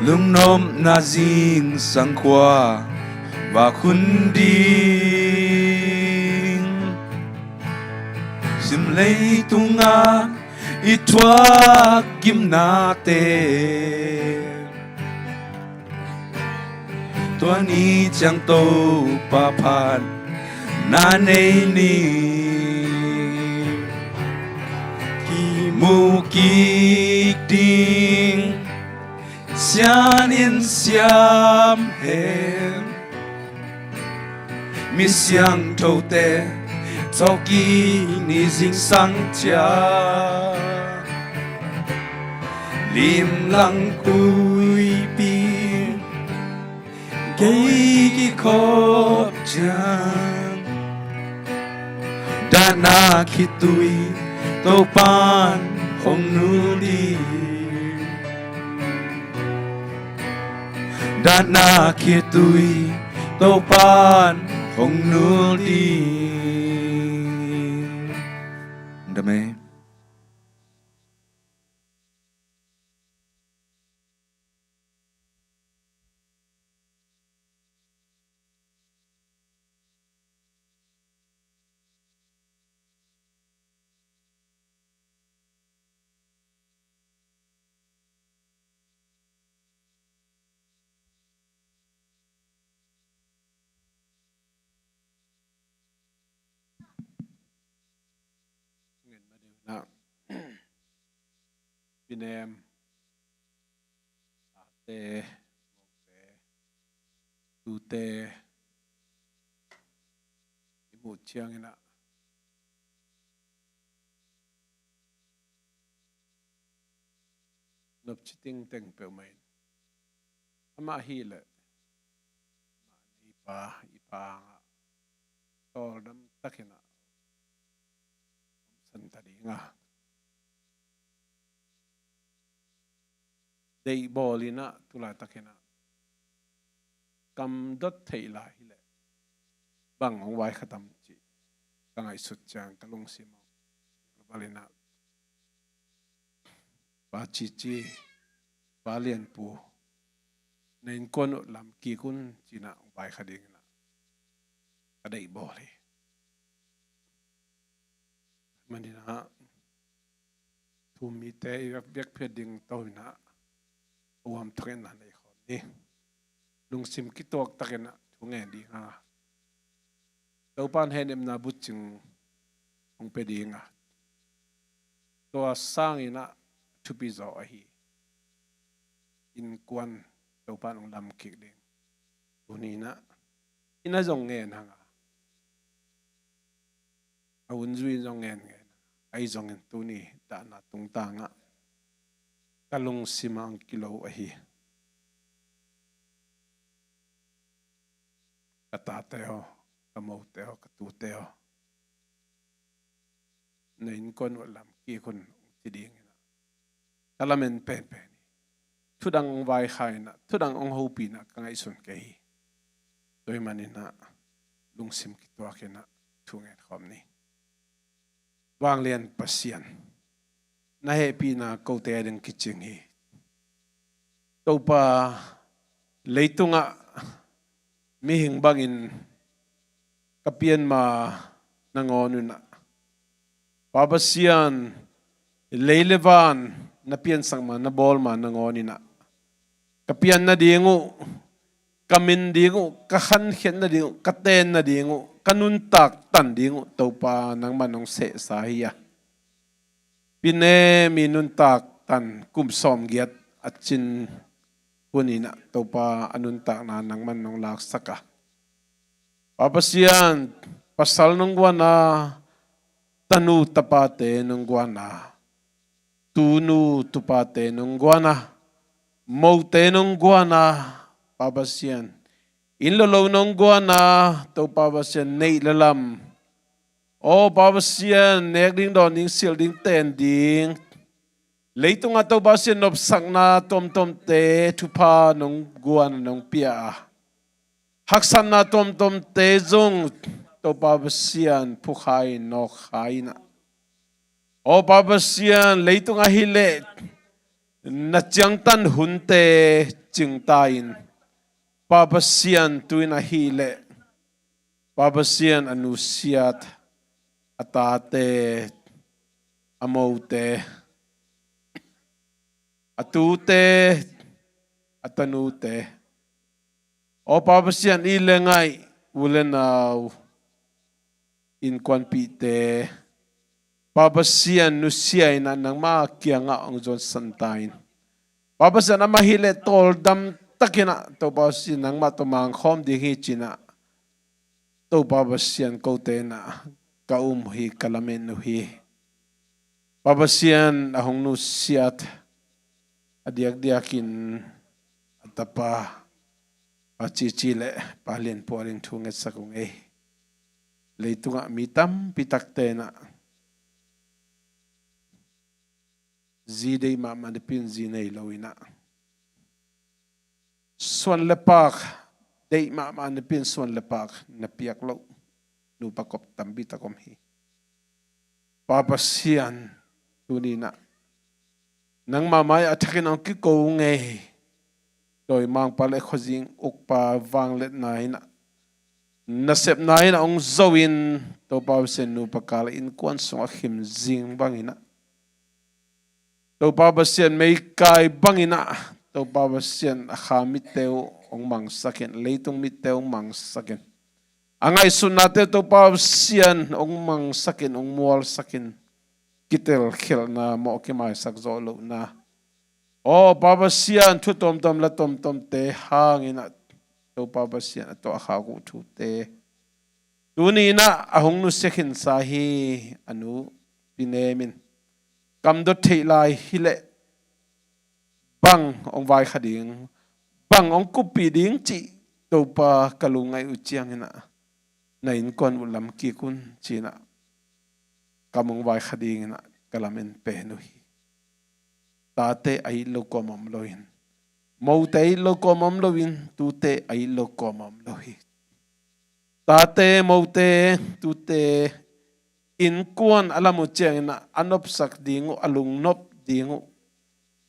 Lungnopna zingsang khua vak hun ding. Zim leitungah i thuak gimnate, tua ni ciang Topa phat na nei ning. Kimu kik ding siam in siam hen. Mi siangthote thawhkik ni zingsang ciang, limlang tuipi gei kikhop ciang, dahna khitui Topa'n hong nul ding. Dahna khitui Topa'n hong nul ding. Amen. Nem, tate, mote, tute i muh ciangin ah nopci tingteng peuhmah in amah hi leh amah i pa, i pa hangah tawldam takin ah omsan ta ding a, deihbawl in ah tulaitak in ah kam dot theih lai hi leh bang hong vaikhak tam cih ka ngaihsut ciang ka lungsim hong bal in ah, Pa Cici, Pa Lianpu, na innkuan uh lam kik un ci-in ah hong vaikhak ding in ah ka deihbawl hi. Manin ah thu mite i biakpiak ding tawh in ah a huam thak in ah nei khawm ni. Lungsim kituak takin ah thu ngen ding a, Topa'n hehnepna bucing hong pia ding a, tua sangin ah thupi zaw ahi innkuan Topa'n hong lam kik ding. Tuni in ah inn ah zong ngen hang a, a hun zui in zong ngen ngen, ahi zongin tuni dahna tungtang ah ka lungsim ah hong kilo ahi ka tate aw, ka mote aw, ka tute aw, na innkuan uh lam kik un hong ci ding in ah ka lamen penpen hi. Thudang hong vaikhak in ah, thudang hong hopih in ah ka ngaihsun kei hi. Tua ahih manin ah lungsim kituak in ah thu ngen khawm ni. Vanglian Pasian, na hehpihna kote a ding kicing hi. Topa, leitungah mihing bangin ka pian ma nangawn un ah, Pa Pasian, lei le van na piansak ma, na bawl ma nangawn in ah, ka pian nading uh, ka min ding uh, ka khankhiat nading uh, ka ten nading uh, ka nuntak tan ding uh, Topa, nangman hong sehsa hi a. Pi Nem i nuntak tan kum sawmgiat a cin hun in ah, Topa, a nuntakna nangman hong laksak a, Pa Pasian, pasal nong guan a, tanu tapate nong guan a, tunu tupate nong guan a, mote nong guan a, Pa Pasian, inn lolo nong guan a, Topa Pasian, neih le lam, aw Pa Pasian, nek ding, dawn ding, silh ding, ten ding, leitungah Topa Pasian, nopsakna tuamtuamte thupha nong guan, nong pia a, haksatna tuamtuamte zong Topa Pasian, phukha in, nawkkha in ah, aw Pa Pasian, leitung ahih leh na ciangtan hunte cingta in, Pa Pasian, tu-in ahih leh, Pa Pasian, a nusiat a tate, a mote, a tute, a tanute, aw Pa Pasian, i le ngaih u le nau, innkuanpihte, Pa Pasian, nusia in ah nangmah kiangah hong zuansan ta in, Pa Pasian, amah ahih leh tawldam takin ah, Topa Pasian, nangmah tawh mangkhawm ding hi ci-in ah, Topa Pasian, kote in ah ka um uh hi, ka lamen uh hi. Pa Pasian, a hong nusiat a diakdiakin a tapa Pa Cici le Pa Lianpu ading thu ngetsak ung ei. Leitungah mi tampi takte in ah zi deih mahmah napi-in zi nei lo in ah, suan le paak deih mahmah napi-in suan le paak na piak loh nupa kop tampi tak om hi. Pa Pasian, tuni in ah nangmah mai-ah a thakin hong kiko ngei, dawimangpa le khuazing ukpa vangliatna in ah, nasepna in ah hong zo in, Topa Pasian, nupa kal innkuan sungah khim zing bangin ah, Topa Pasian, meikai bangin ah, Topa Pasian, a kha mitte uh hong mangsak in, leitung mitte uh hong mangsak in, a ngaihsutnate uh, Topa Pasian, hong mangsak in, hong mualsak in, kitelkhialhna, mawh kimaisak zawh lohna, Aw Pa Pasian, thu tuamtuam la tuamtuamte hangin ah Topa Pasian a tuahkhak uh thute tuni in ah a hong nusia khinsa hi. A nu Pi Nem in kam dot theih lai hileh bang hong vaikha ding, bang hong kuppih ding cih Topa ka lungngaih uh ciangin ah na innkuan uh lam kik un ci-in ah kam hong vaikha dingin ah ka lamen pen uh hi. Tate a it lo kuamah om lo in, mote a it lo kuamah om lo in, tute a it lo kuamah om lo hi. Tate, mote, tute innkuan a lam uh ciangin ah a nopsak ding uh, a lungnop ding uh,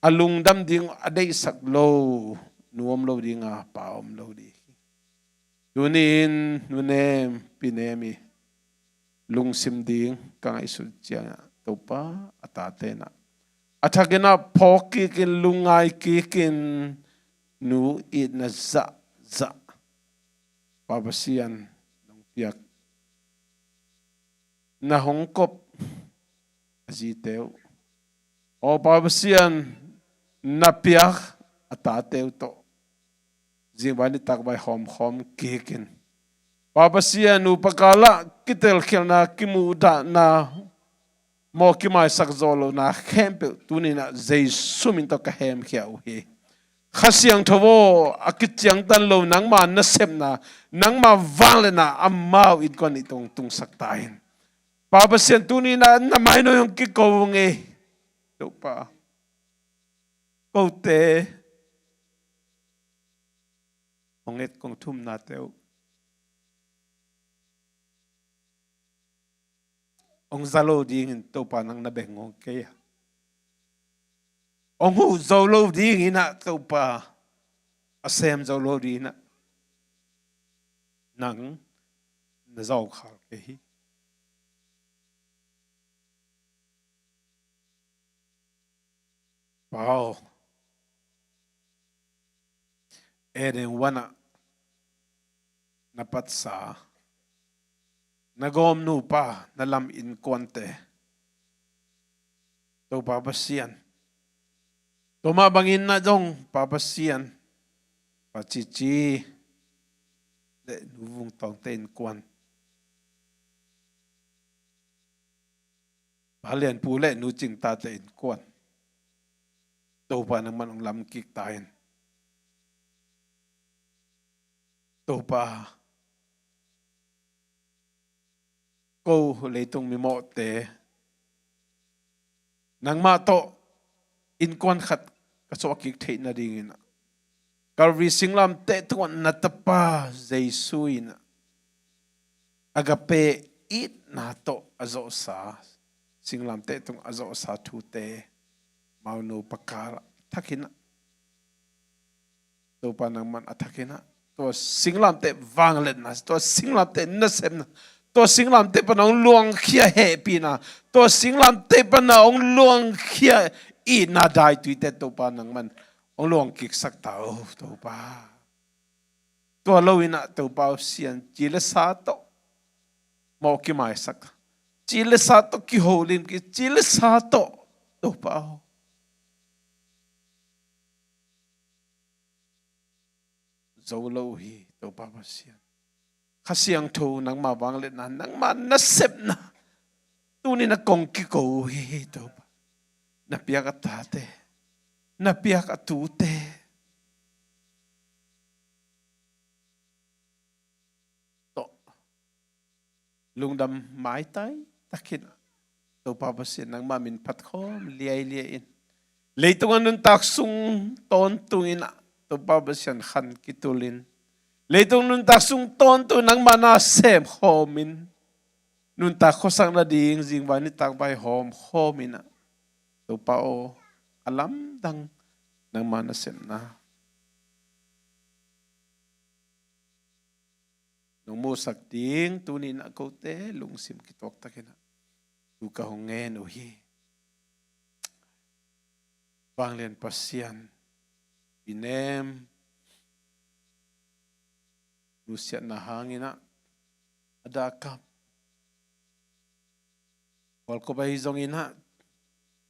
a lungdam ding uh a deihsak lo nu om lo ding a, pa om lo ding hi. Tuni-in Nu Nem, Pi Nem i lungsim ding ka ngaihsut ciangin ah Topa, a tate in ah a thakin ah phawk kikin, lungngai kikin, nu itna zahzah Pa Pasian nong piak, na hong kop a zite uh, aw Pa Pasian, na piak a tate uh tawh zingvai nitak vai hawmkhawm kikin, Pa Pasian, nupa kal ah kitelkhialhna, kimuhdahna, mawh kimaisak zawh lohna khempeuh tuni in ah Jesu min tawh ka hemkhia uh hi. Kha Siangtho aw, a kiciangtan lo nangma nasepna, nangma vangliatna amau innkuan nih tungah tungsak ta in. Pa Pasian, tuni in ah na mai nuai hong kiko ung ei. Topa, kote hong et kong thumnate uh hong za lo dingin Topa nang na beng ngawng kei a, hong huh zo lo dingin ah Topa, a sem zo lo dingin ah nang na zawhkhal kei hi. Pa aw, Eden huan ah na patsa na gawm nupa, na lam innkuante, Topa Pasian, tua mah bangin na zong Pa Pasian, Pa Cici le Nu Vung Tawngte innkuan, Pa Lian Pu le Nu Cing Tate innkuan, Topa nangman hong lam kik ta in. Topa, ko leitung mimawhte nangmah tawh innkuan khat ka suah kik theih nadingin ah, Calvary singlamteh tungah na tapa Jesu in ah agape itna tawh a zawhsa, singlamteh tungah a zawhsa thute, amau nupa kal ah a thakin ah, Topa nangman a thakin ah, tua singlamteh vangliatna, tua singlamteh nasepna, tua singlamteh pana hong luangkhia hehpihna, tua singlamteh pana hong luangkhia itna daituite Topa nangman hong luang kiksak ta uh Topa. Tua lo in ah Topa aw Sian, ci le sa tawh mawh kimaisak, ci le sa tawh kiholim kik, ci le sa tawh Topa aw, zo lo uh hi Topa Pasian. Kha Siangtho nangma vangliatna, nangma nasepna tuni na kong kiko uh hi Topa. Na piak a tate, na piak a tute tawh lungdam maitai takin ah, Topa Pasian nangma min phatkhawm liailiai in. Leitung a nuntak sung tawntungin ah Topa Pasian khan kitulin, leitung nuntak sung tawntung nangma na semkhawmin, nuntak khuasak nading zingvai nitak vai hawmkhawmin ah, Topa aw, a lamdang nangma nasepna nong musak ding tuni in ah kote lungsim kituak takin ah thu ka hong ngen uh hi. Vanglian Pasian, Pi Nem nusiatna hangin ah a dah kap, khualkop ahi zongin ah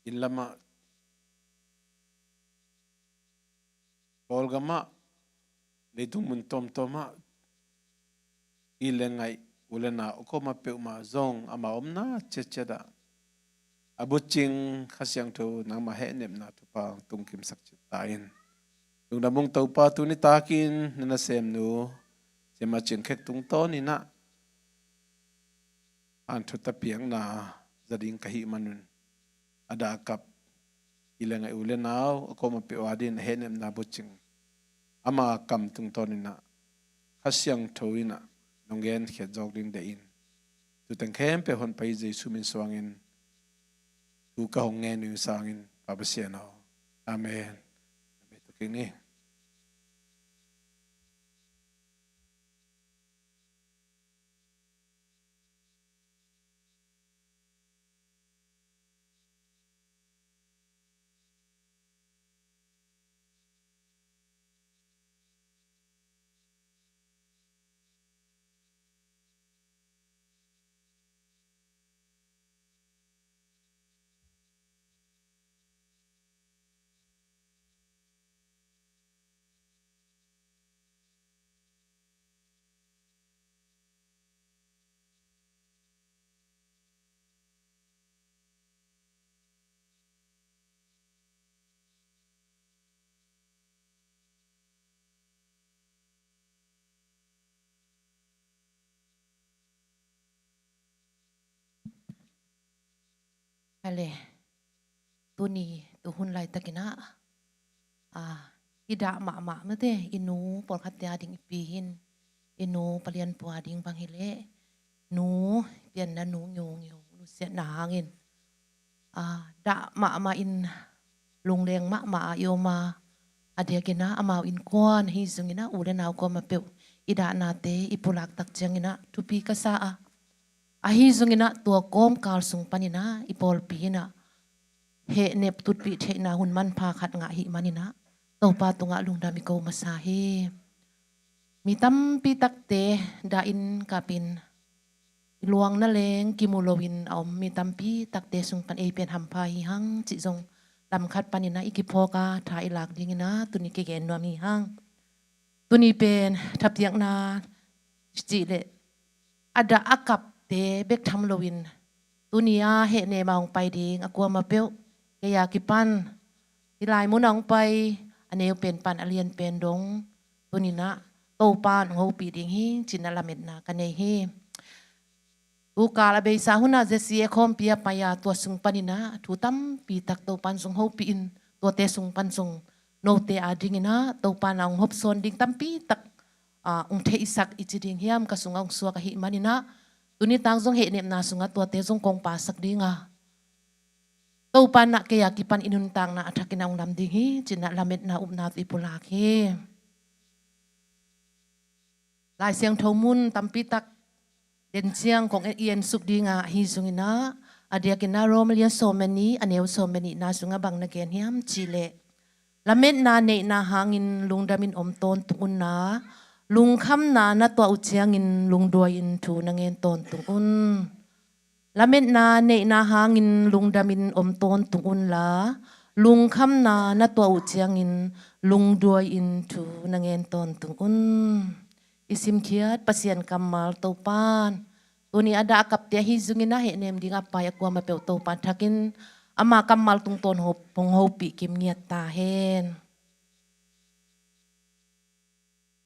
inn lamah Kawlgamah, leitung mun tawmtawmah, i le ngaih u le nau a koma peuhmah zong ama omna ciatciatah a bucing Kha Siangtho nangmah hehnepna thupha tungkimsak cih ta in. Lungdam ung Topa, tuni takin na nasemnu Siamah Ciang Khek tungtawn inah hanthu tapiakna za ding ka hih manun, a dah a kap i le ngaih u le nau a koma peuh adingin a hehnepna bucing ama kam tungtawn inah Kha Siangtho inah nong genkhiat zawk ding deih in. Tuteng khempeuh honpa i Jesu min suangin thu ka hong ngen uh sangin Pa Pasian aw. Amen. Amen. Tukin ni. Hale, tuni tuhun laitakinah, a, i dah mahmah mate, i nu pawlkhatte ading i pi hin, i nu palianpua ding bang hileh, nu pianna nu ngiungeu nusiatna hangin, a, dah mahmah in lungleng mahmah a i om a, a diakinah amau innkuan ahi zonginah u le nau koma peuh i dahnate i pulak tak cianginah thupi ka sa a, ahi zonginah tua kawmkal sung paninah i pawlpi inah hehnep tutpih theihna hun manpha khat ngah hih maninah Topa tungah lungdam i ko masa hi. Mi tampi takte dahin kapin luang na leng kimu loin a om mi tampi takte sung pan ei pen hampha hi hang cih zong lam khat paninah i kiphawk a tha i lak dinginah tuni kigen nuam hi hang. Tuni pen thapiakna cih leh a dah a kapte bek tham loin tuni a hehnem a hong pai ding a kuama peuh kei a kipan hih lai mun a hong pai a neu pen pan a lian pen dong tuninah Topa in hong hopih ding hi cinah lametna ka nei hi. Tukal a beisa hunah Z C A khawmpi a pai a tua sung paninah thu tampi tak Topa in zong hopih in tuate sung pan zong note adinginah Topa in a hong hopsawn ding tampi tak, a, hong theihsak i ci ding hiam ka sungah hong suak ahih maninah tuni tang zong hehnepna sungah tuate zong kong pasak dinga Topa in a kei a kipan i nuntakna a thakin a hong lam ding hi cinah lametna upna tawh i pulak hi. Lai Siangtho mun tampi tak den ciang kong en, i ensuk dinga ahi zonginah a diakinah Rom a lian sawm le nih a neu sawm le nihna sungah bang na gen hiam cih leh, lametna neihna hangin lungdamin om tawntung unla, lungkhamna na tuah uh ciangin lungduai-in thu na ngen tawntung un. Lametna neihna hangin lungdamin om tawntung unla, lungkhamna na tuah uh ciangin lungduai-in thu na ngen tawntung un. I simkhiat Pasian kammal Topan tuni a dah a kapte ahi zongin a hehnem ding a pai a kuama peuh Topan thakin ama kammal tungtawn hong hopih kim ngiat ta hen.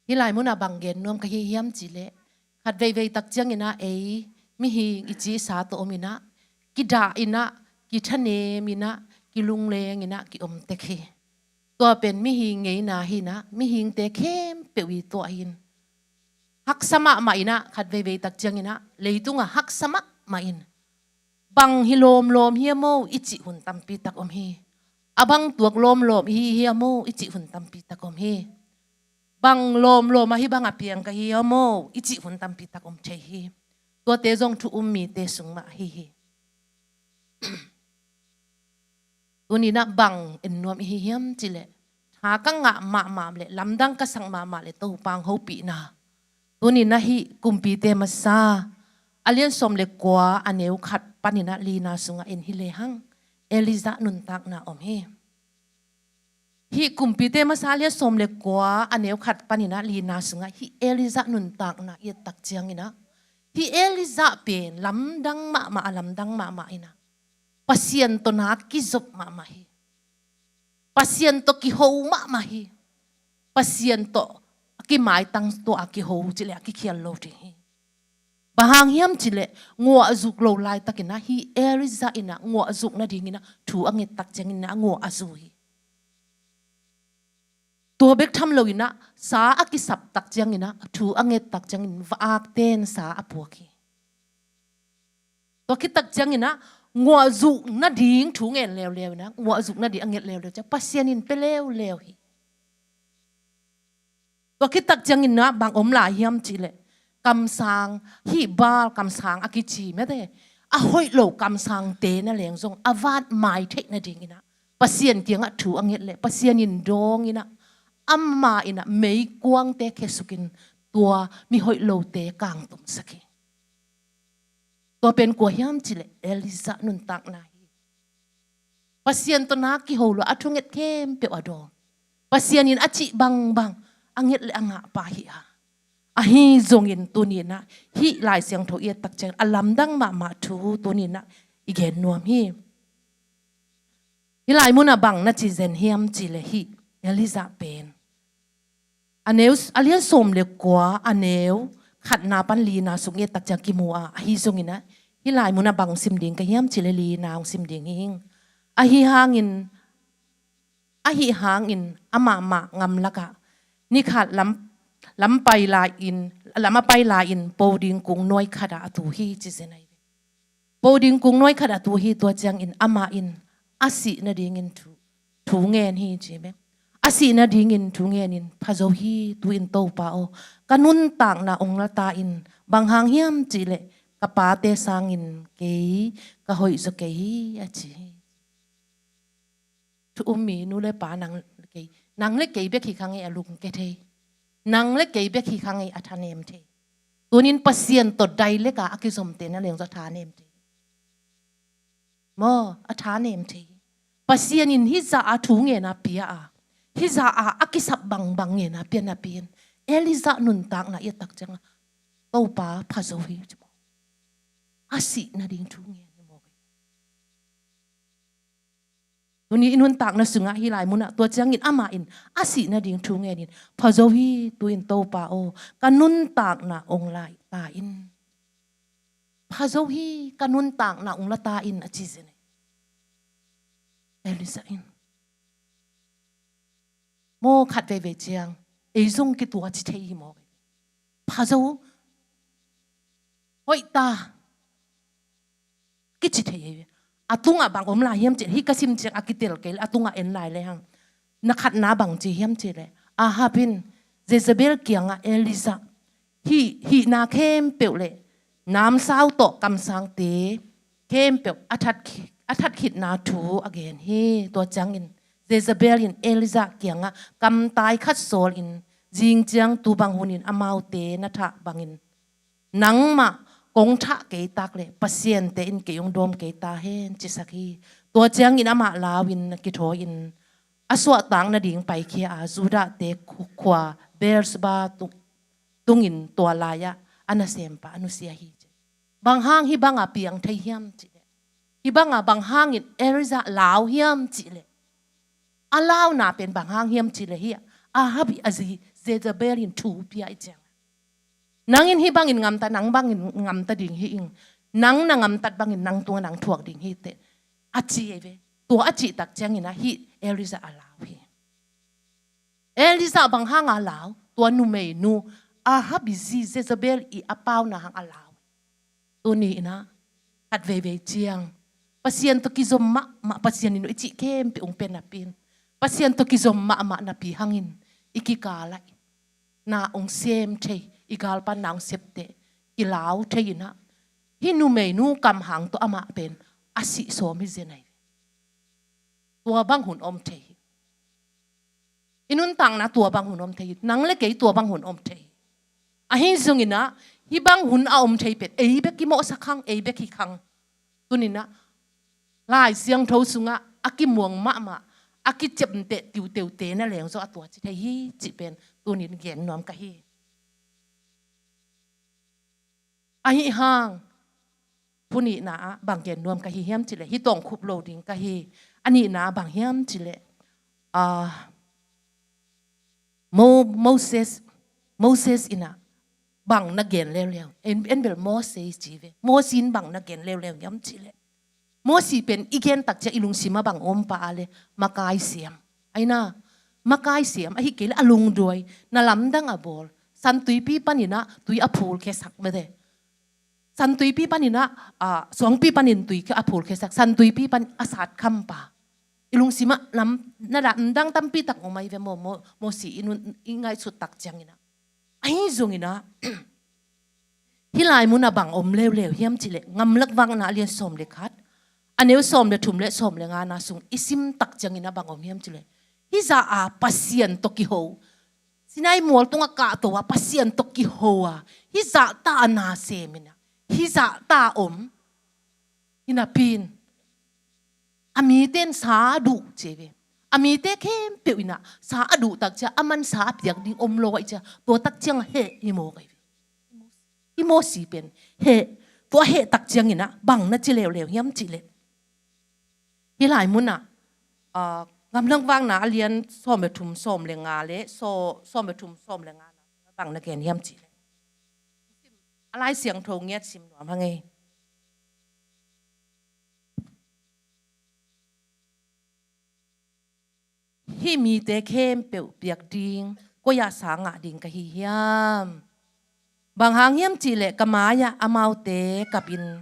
Hih lai munah bang gen nuam ka hi hiam cih leh, khat veivei tak ciangin ah ei mihing i ci i sa tawh om in ah, kidah in ah, kithanem in ah, kilungleng in ah ki om tek hi. Tua pen mihing ngeina hi in ah, mihingte khempeuh i tuah hi in. Haksa mahmah in ah, khat veivei tak ciangin ah, leitungah haksa mahmah in, bang hi lawmlawm hiam aw i cih hun tampi tak om hi. A bang tuak lawmlawm i hi hiam aw i cih hun tampi tak om hi. Bang lawmlawm ahi bang a piang ka hi hiam aw i cih hun tampi tak om thei hi. Tuate zong thu um mite sung mah ahi hi. Tuni in ah bang en nuam i hi hiam cih leh, tha ka ngah mahmah leh lamdang ka sak mahmah leh Topa hong hopihna. Tuni in ah hih Kumpite Masa a lian sawm le kua a neu khat panin ah lina sungah en hi lehang, Elijah nuntakna om hi. Hih Kumpite masa lian sawm le kua a neu khat panin ah lina sungah hih Elijah nuntakna i et tak ciangin ah, hih Elijah pen lamdang mahmah a, lamdang mahmah in ah, Pasian tawh na kizop mahmah hi. Pasian tawh kiho mahmah hi. Pasian tawh a kimaitang tawh a kiho cileh a kikhial lo ding hi. Bang hang hiam cileh, nguah zuk lo laitakin ah hih Elijah in ah nguah zuk nadingin ah thu a nget tak ciangin ah nguah a zu hi. Tua bek tham loin ah sa a kisap tak ciangin ah, thu a nget tak ciangin va-akten sa a puak hi. Tua khit tak ciangin ah nguah zuk nading thu ngen leuleu in ah, nguah zuk nading a nget leuleu ciang Pasian in pia leuleu hi. Tua khit tak ciangin ah bang om lai hiam cileh, kamsang, hih Baal kamsang a kici mete, a hoih lo kamsangte na leng zong a vat mai theih nadingin ah Pasian kiangah thu a nget leh Pasian in dawngin ah, amah in ah meikuangte khesukin tua mihoih lote kangtumsak hi. Tua pen kua hiam cileh, Elijah nuntakna hi. Pasian tawh na kiho lo a, thunget khempeuh a dawng. Pasian in a cih bangbang a nget le a ngahpa hi a. Ahi zongin tuni-in ah hih Lai Siangtho i et tak ciang a lamdang mahmah thu tuni-in ah i gen nuam hi. Hih lai munah bang na ci zen hiam cileh hih Elijah pen a neu, a lian sawm le kua a neu khatna pan lina sung i et tak ciang kimu a, ahi zongin ah hih lai munah bang sim ding ka hiam cileh lina hong sim ding hi ing. Ahi hangin, ahi hangin amah mah ngamlakah nikhat lam, lam pai lai-in, lam a pai lai-in po ding kung nuai khatah a tu hi ci zen ahi. Po ding kung nuai khat a tu hi, tua ciangin amah in a sih nadingin thu, thu ngen hi ci ve. A sih nadingin thu ngenin, pha zo hi, tu-in Topa aw, ka nuntakna ong la ta in, bang hang hiam cihleh ka pate sangin kei ka hoih zaw kei hi, a ci hi. Thu um mi nu le pa, nang le kei, nang le kei bek hi kha ngei a lungke thei. Nang le kei bek hi kha ngei a thanem thei. Tunin Pasian tawh dai leka a kizomte na leng zaw a thanem thei. Maw, a thanem thei. Pasian in hih zah a thu ngen a pia a, hih zah a a kisap bangbang ngen a pia napi-in, Elijah nuntakna i et tak ciangin, Topa pha zo hi ci maw. A sih nading thu ngen hi maw. Tuni i nuntakna sungah hih lai munah tua ciangin amah in a sih nading thu ngenin, pha zo hi, tu-in Topa aw, ka nuntakna ong la ta in. Pha zo hi, ka nuntakna ong la ta in, a ci zen hi. Elijah in. Maw, khat veivei ciang ei zong kitua ci thei hi maw. Pha zo, hoih ta, kici thei hi. A tungah bang om lai hiam cihleh, hih ka sim ciang a kitel kei leh, a tungah en lai le hang. Na khatna bang ci hiam cihleh, Ahab in Jezebel kiangah Elijah, hih, hihna khempeuh le namsau tawh kamsangte khempeuh a that khi-, a that khitna thu a gen hi. Tua ciangin Jezebel in Elijah kiangah kamtai khat sawlin, zing ciang tu bang hunin amaute na thah bangin nangmah kong thah kei tak leh Pasian-te in kei hong dawm kei ta hen, cisak hi. Tua ciangin amah lau-in a kithawi-in a suahtak nading paikhia a, Judah-te khu-, khua Beersheba tung, tungin tua lai-ah a nasempa a nusia hi ci. Bang hang hih banga piang thei hiam cihleh, hih banga bang hangin Elijah lau hiam cihleh, a launa pen bang hang hiam cihleh, hih Ahab ii a zi Jezebel in thu pia i ciang, nang in hih bangin ngamta, nang bangin ngamta ding hi ing, nang na ngamtat bangin nang tungah nang thuak ding hi teh, a ci hi ve. Tua a cih tak ciangin ah hih Elijah a lau hi. Elijah bang hanga lau, tua numeinu, Ahab ii zi Jezebel ii a pauna hang a lau. Tuni-in ah khat veivei ciang Pasian tawh kizom mahmah, Pasian in i cih khempeuh hong pia napi-in, Pasian tawh kizom mahmah napi hangin i kikal ah na hong sem thei, i galpan na hong septe kilau thei-in ah, hih numeinu kam hang tawh amah pen a sih sawm hi zen ahi. Tua bang hun om thei hi. I nuntakna tua bang hun om thei hi. Nang le kei tua bang hun om thei hi. Ahi zongin ah hih bang hun a om thei pen ei bek kimawhsak hang, ei bek hi khang. Tuni-in ah Lai Siangtho sungah a kimuang mahmah, a kiciamteh tiuteute na leng zaw a tua ci thei hi cih pen tunin gen nuam ka hi. Ahi hang thu nihna ah bang gen nuam ka hi hiam cih leh, hih tawng khup lo ding ka hi. A nihna ah bang hiam cih leh, ah, Mo-, Moses, Moses in ah bang na gen leuleu, en, en bel Moses ci ve. Moses in bang na gen leuleu hiam cih leh, Moses pen i gen tak ciang i lungsim ah bang om pah a leh, makai siam. Ahi na, makai siam, ahih kei leh a lungduai, na lamdang a bawl. Santuipi panin ah tui a phulkhiasak mete. Santuipi panin ah, ah, suangpi panin tui a phulkhiasak, santuipi pan a sat khampa. I lungsim ah lam, na lamdang tampi tak om ahi ve maw, maw, Moses i nun, i ngaihsut tak ciangin ah. Ahi zongin ah, hih lai mun ah bang om leuleu hiam cih leh, Gamlakvakna a lian sawm le khat, a neu sawm le thum le sawm le ngana sung i sim tak ciangin ah bang om hiam cih leh, hih zah a Pasian tawh kiho, Sinai mual tungah kahto a Pasian tawh kiho a, hih zahta a na sem in ah, hih zahta om, hi napi in, a mite in sa a duh ci ve. A mite khempeuh in ah sa a duh tak ciang, aman sa a piak ding om lo ahih ciang, tua tak ciang heh hi mawk ahi ve. Hih Moses pen heh, tua heh tak ciangin ah bang na ci leuleu hiam cih leh, hih lai mun ah, ah, Gamlakvakna a lian sawm le thum, sawm le nga le, saw-, sawm le thum, sawm le nga na bang na gen hiam cih leh, a Lai Siangtho ngiat sim nuam hang ei. Hih mite khempeuh piak ding koi-ah sa ngah ding ka hi hiam? Bang hang hiam cih leh ka mai-ah amaute kapin,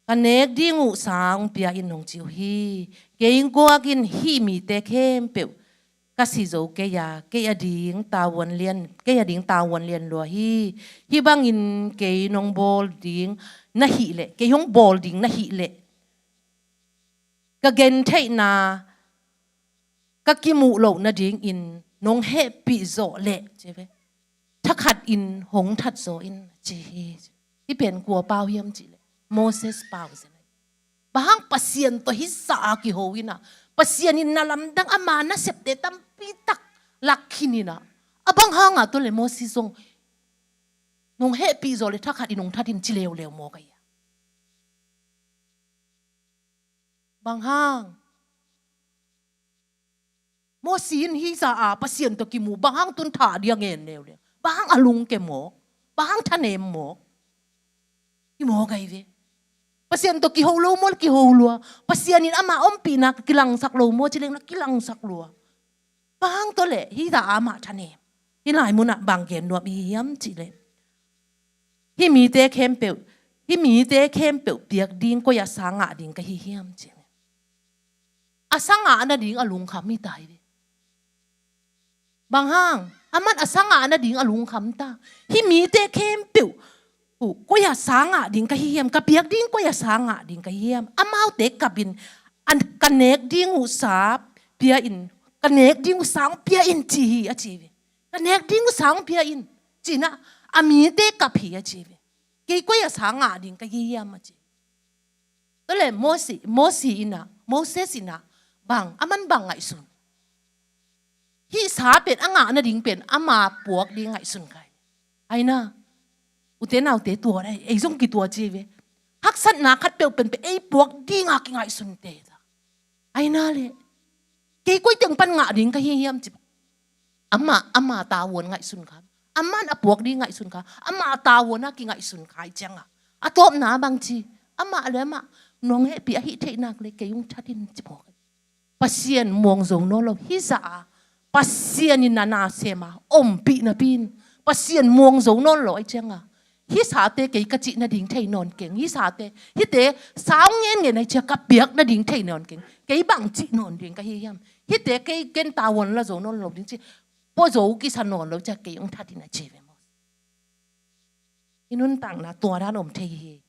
ka nek ding uh sa hong pia in hong ci uh hi. Kei guak in hih mite khempeuh ka si zo kei a, kei a ding tavuan lian, kei a ding tavuan lian lua hi. Hih bangin kei nong bawl ding na hih leh, kei hong bawl ding na hih leh, ka gentheihna ka kimuh loh nadingin nong hehpih zawh leh, ci ve, thakhat in hong that zaw in, ci hi. Hih pen kua pau hiam cih leh, Moses pau zen ahi. Bang hang Pasian tawh hih zah a kiho in ah, Pasian in na lamdang, ama nasepte tampi tak lak khin in ah, a bang hang a tua leh Moses zong nong hehpih zawh leh thakhat in hong that in ci leuleu mawk ahi a? Bang hang Moses in hih zah a Pasian tawh kimu, bang hang tun thah ding a ngen leuleu? Bang hang a lungke mawk? Bang hang thanem mawk? Hi mawk ahi ve. Pasian tawh kiho lo maw, kiho lua? Pasian in ama ompihna kilangsak lo maw, ci leng na kilangsak lua. Bang hang tua leh hih zah a amah thanem? Hih lai mun ah bang gen nuam i hi hiam cih leh, hih mite khempeuh, hih mite khempeuh piak ding koi-ah sa ngah ding ka hi hiam cih leh, a sa ngah nading a lungkham hi ta hi ve. Bang hang? Aman a sa ngah nading a lungkham ta. Hih mite khempeuh uh koi-ah sa ngah ding ka hi hiam? Ka piak ding koi-ah sa ngah ding ka hi hiam? Amaute kapin, an, ka nek ding uh sa pia in, ka nek ding uh sa hong pia in ci hi a ci ve. Ka nek ding uh sa hong pia in, ci-in ah a mite kap hi a ci ve. Kei koi-ah sa ngah ding ka hi hiam a ci. Tua leh Moses, Moses in ah, Moses in ah bang, aman bang ngaihsun? Hih sa pen a ngah nading pen ama puak ding ngaihsun kai. Ahi na, ute naute, tua dai, ei zong kitua ci ve. Haksatna khat peuh pen pen ei puak ding a kingaihsun te ta. Ahi na leh, kei koi teng pan ngah ding ka hi hiam ci. Amah, ama tavuan ngaihsun kha. Aman a puak ding ngaihsun kha. Ama tavuan a kingaihsun kha ahih ciangin, a tawpna bang ci? Amah leh amah nong hehpih ahih theih nak leh kei hong that in ci mawk. Pasian muang zo nawn lo. Hih zah a Pasian in na nasem a ompih napi in, Pasian muang zo nawn lo ahih ciangin, hih sate kei ka cih nading thei nawn keng. Hih sate, hihte sa hong ngen ngen ahih ciangin ka piak nading thei nawn keng. Kei bang cih nawn ding ka hi hiam? Hihte kei ken tavuan la zo nawn lo ding ci, pua zo kisa nawn lo ciang kei hong that in a ci ve maw. I nuntakna tua dan om thei hi.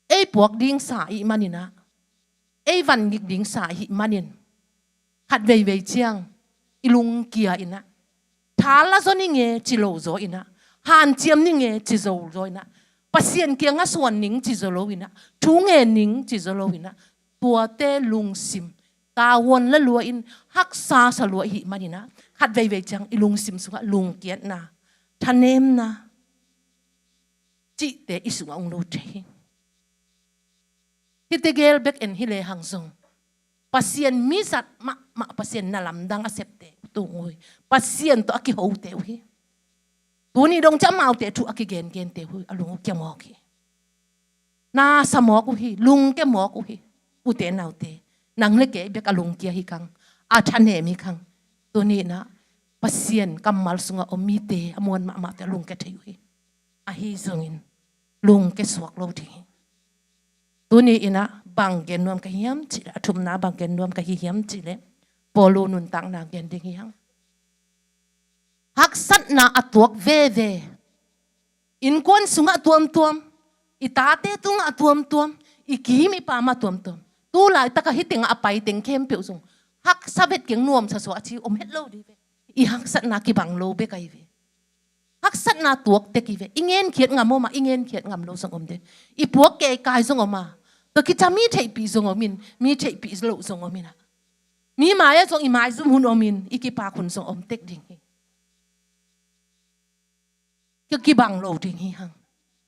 Ei puak ding sa ahih manin ah, ei van ngik ding sa ahih manin, khat veivei ciang i lungkia in ah, tha la zaw ning e ci lo zaw in ah, hanciam ning e ci zo zaw in ah, Pasian kiangah suan ning ci zaw lo in ah, thu ngen ning ci zaw lo in ah, tuate lungsim tavuan la lua in, haksa sa lua i hih manin ah, khat veivei ciang i lungsim sungah lungkiatna, thanemna cihte i sungah hong lut thei hi. Hihte gel bek en hi lehang zong, Pasian mizat mahmah, Pasian na lamdang a septe uh tung uh hi. Pasian tawh a kihote uh hi. Tuni dong ciang amaute thu a kigengente uh hi, a lung uh kia mawk hi. Na sa mawk uh hi, lungkia mawk uh hi. Ute naute, nang le kei bek a lungkia hi kang, a thanem hi kang. Tuni in ah Pasian kammal sungah om mite, a muan mahmahte a lungkia thei uh hi. Ahi zongin lungkia suak lo ding hi. Tuni in ah bang gen nuam ka hiam cihleh, a thumna bang gen nuam ka hi hiam cihleh, Paulu nuntakna gen ding hi hang. Haksatna a tuak veve. Innkuan sungah tuamtuam, i tate tungah tuamtuam, i kim i pamah tuamtuam. Tu laitakah hih tengah a pai teng khempeuh zong haksa vet keng, nuamsa suah a ci om het lo ding ve. I haksatna kibang lo bek ahi ve. Haksatna tuak tek hi ve. I ngenkhiat ngam om a, i ngenkhiat ngam lo zong om ding. I puak keikai zong om a, ka kica mi theihpih zong om in, mi theihpih lo zong om in ah, mi mai-ah zong i maizum hun om in, i kipak hun zong om tek ding hi. Ki, kibang lo ding hi hang.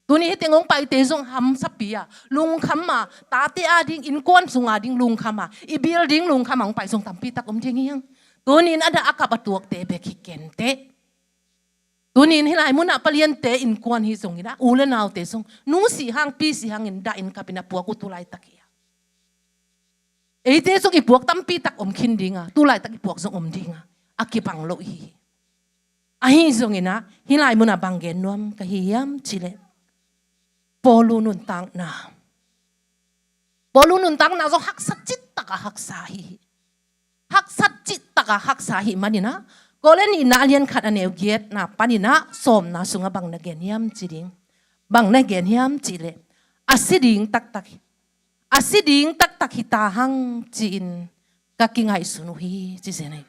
Tuni hih teng hong paite zong hamsapi a, lungkham a, tate a ding, innkuan sung a ding lungkham a, i building lungkham a hong pai zong tampi tak om ding hi hang. Tuni in a dah a kap a tuakte bek hi kenteh. Tuni in hih lai munah paliante innkuan hi zongin ah, u le naute zong, nu si hang, pi si hangin dah in kap in a puak uh tu laitak hi a. Eite zong i puak tampi tak om khin ding a, tu laitak i puak zong om ding a, a kibang lo i hi hi. Ahi zongin ah, hih lai munah bang gen nuam ka hi hiam cihleh, Paulu nuntakna. Paulu nuntakna zong haksa cihtak a haksa hi hi. Haksa cihtak a haksa hi manin ah, Korin nihna a lian khat a neu giatna panin ah sawmna sungah bang na gen hiam ci ding. Bang na gen hiam cihleh, a si ding taktak hi, a si ding taktak hi ta hang ci-in ka kingaihsun uh hi, ci zen ahi.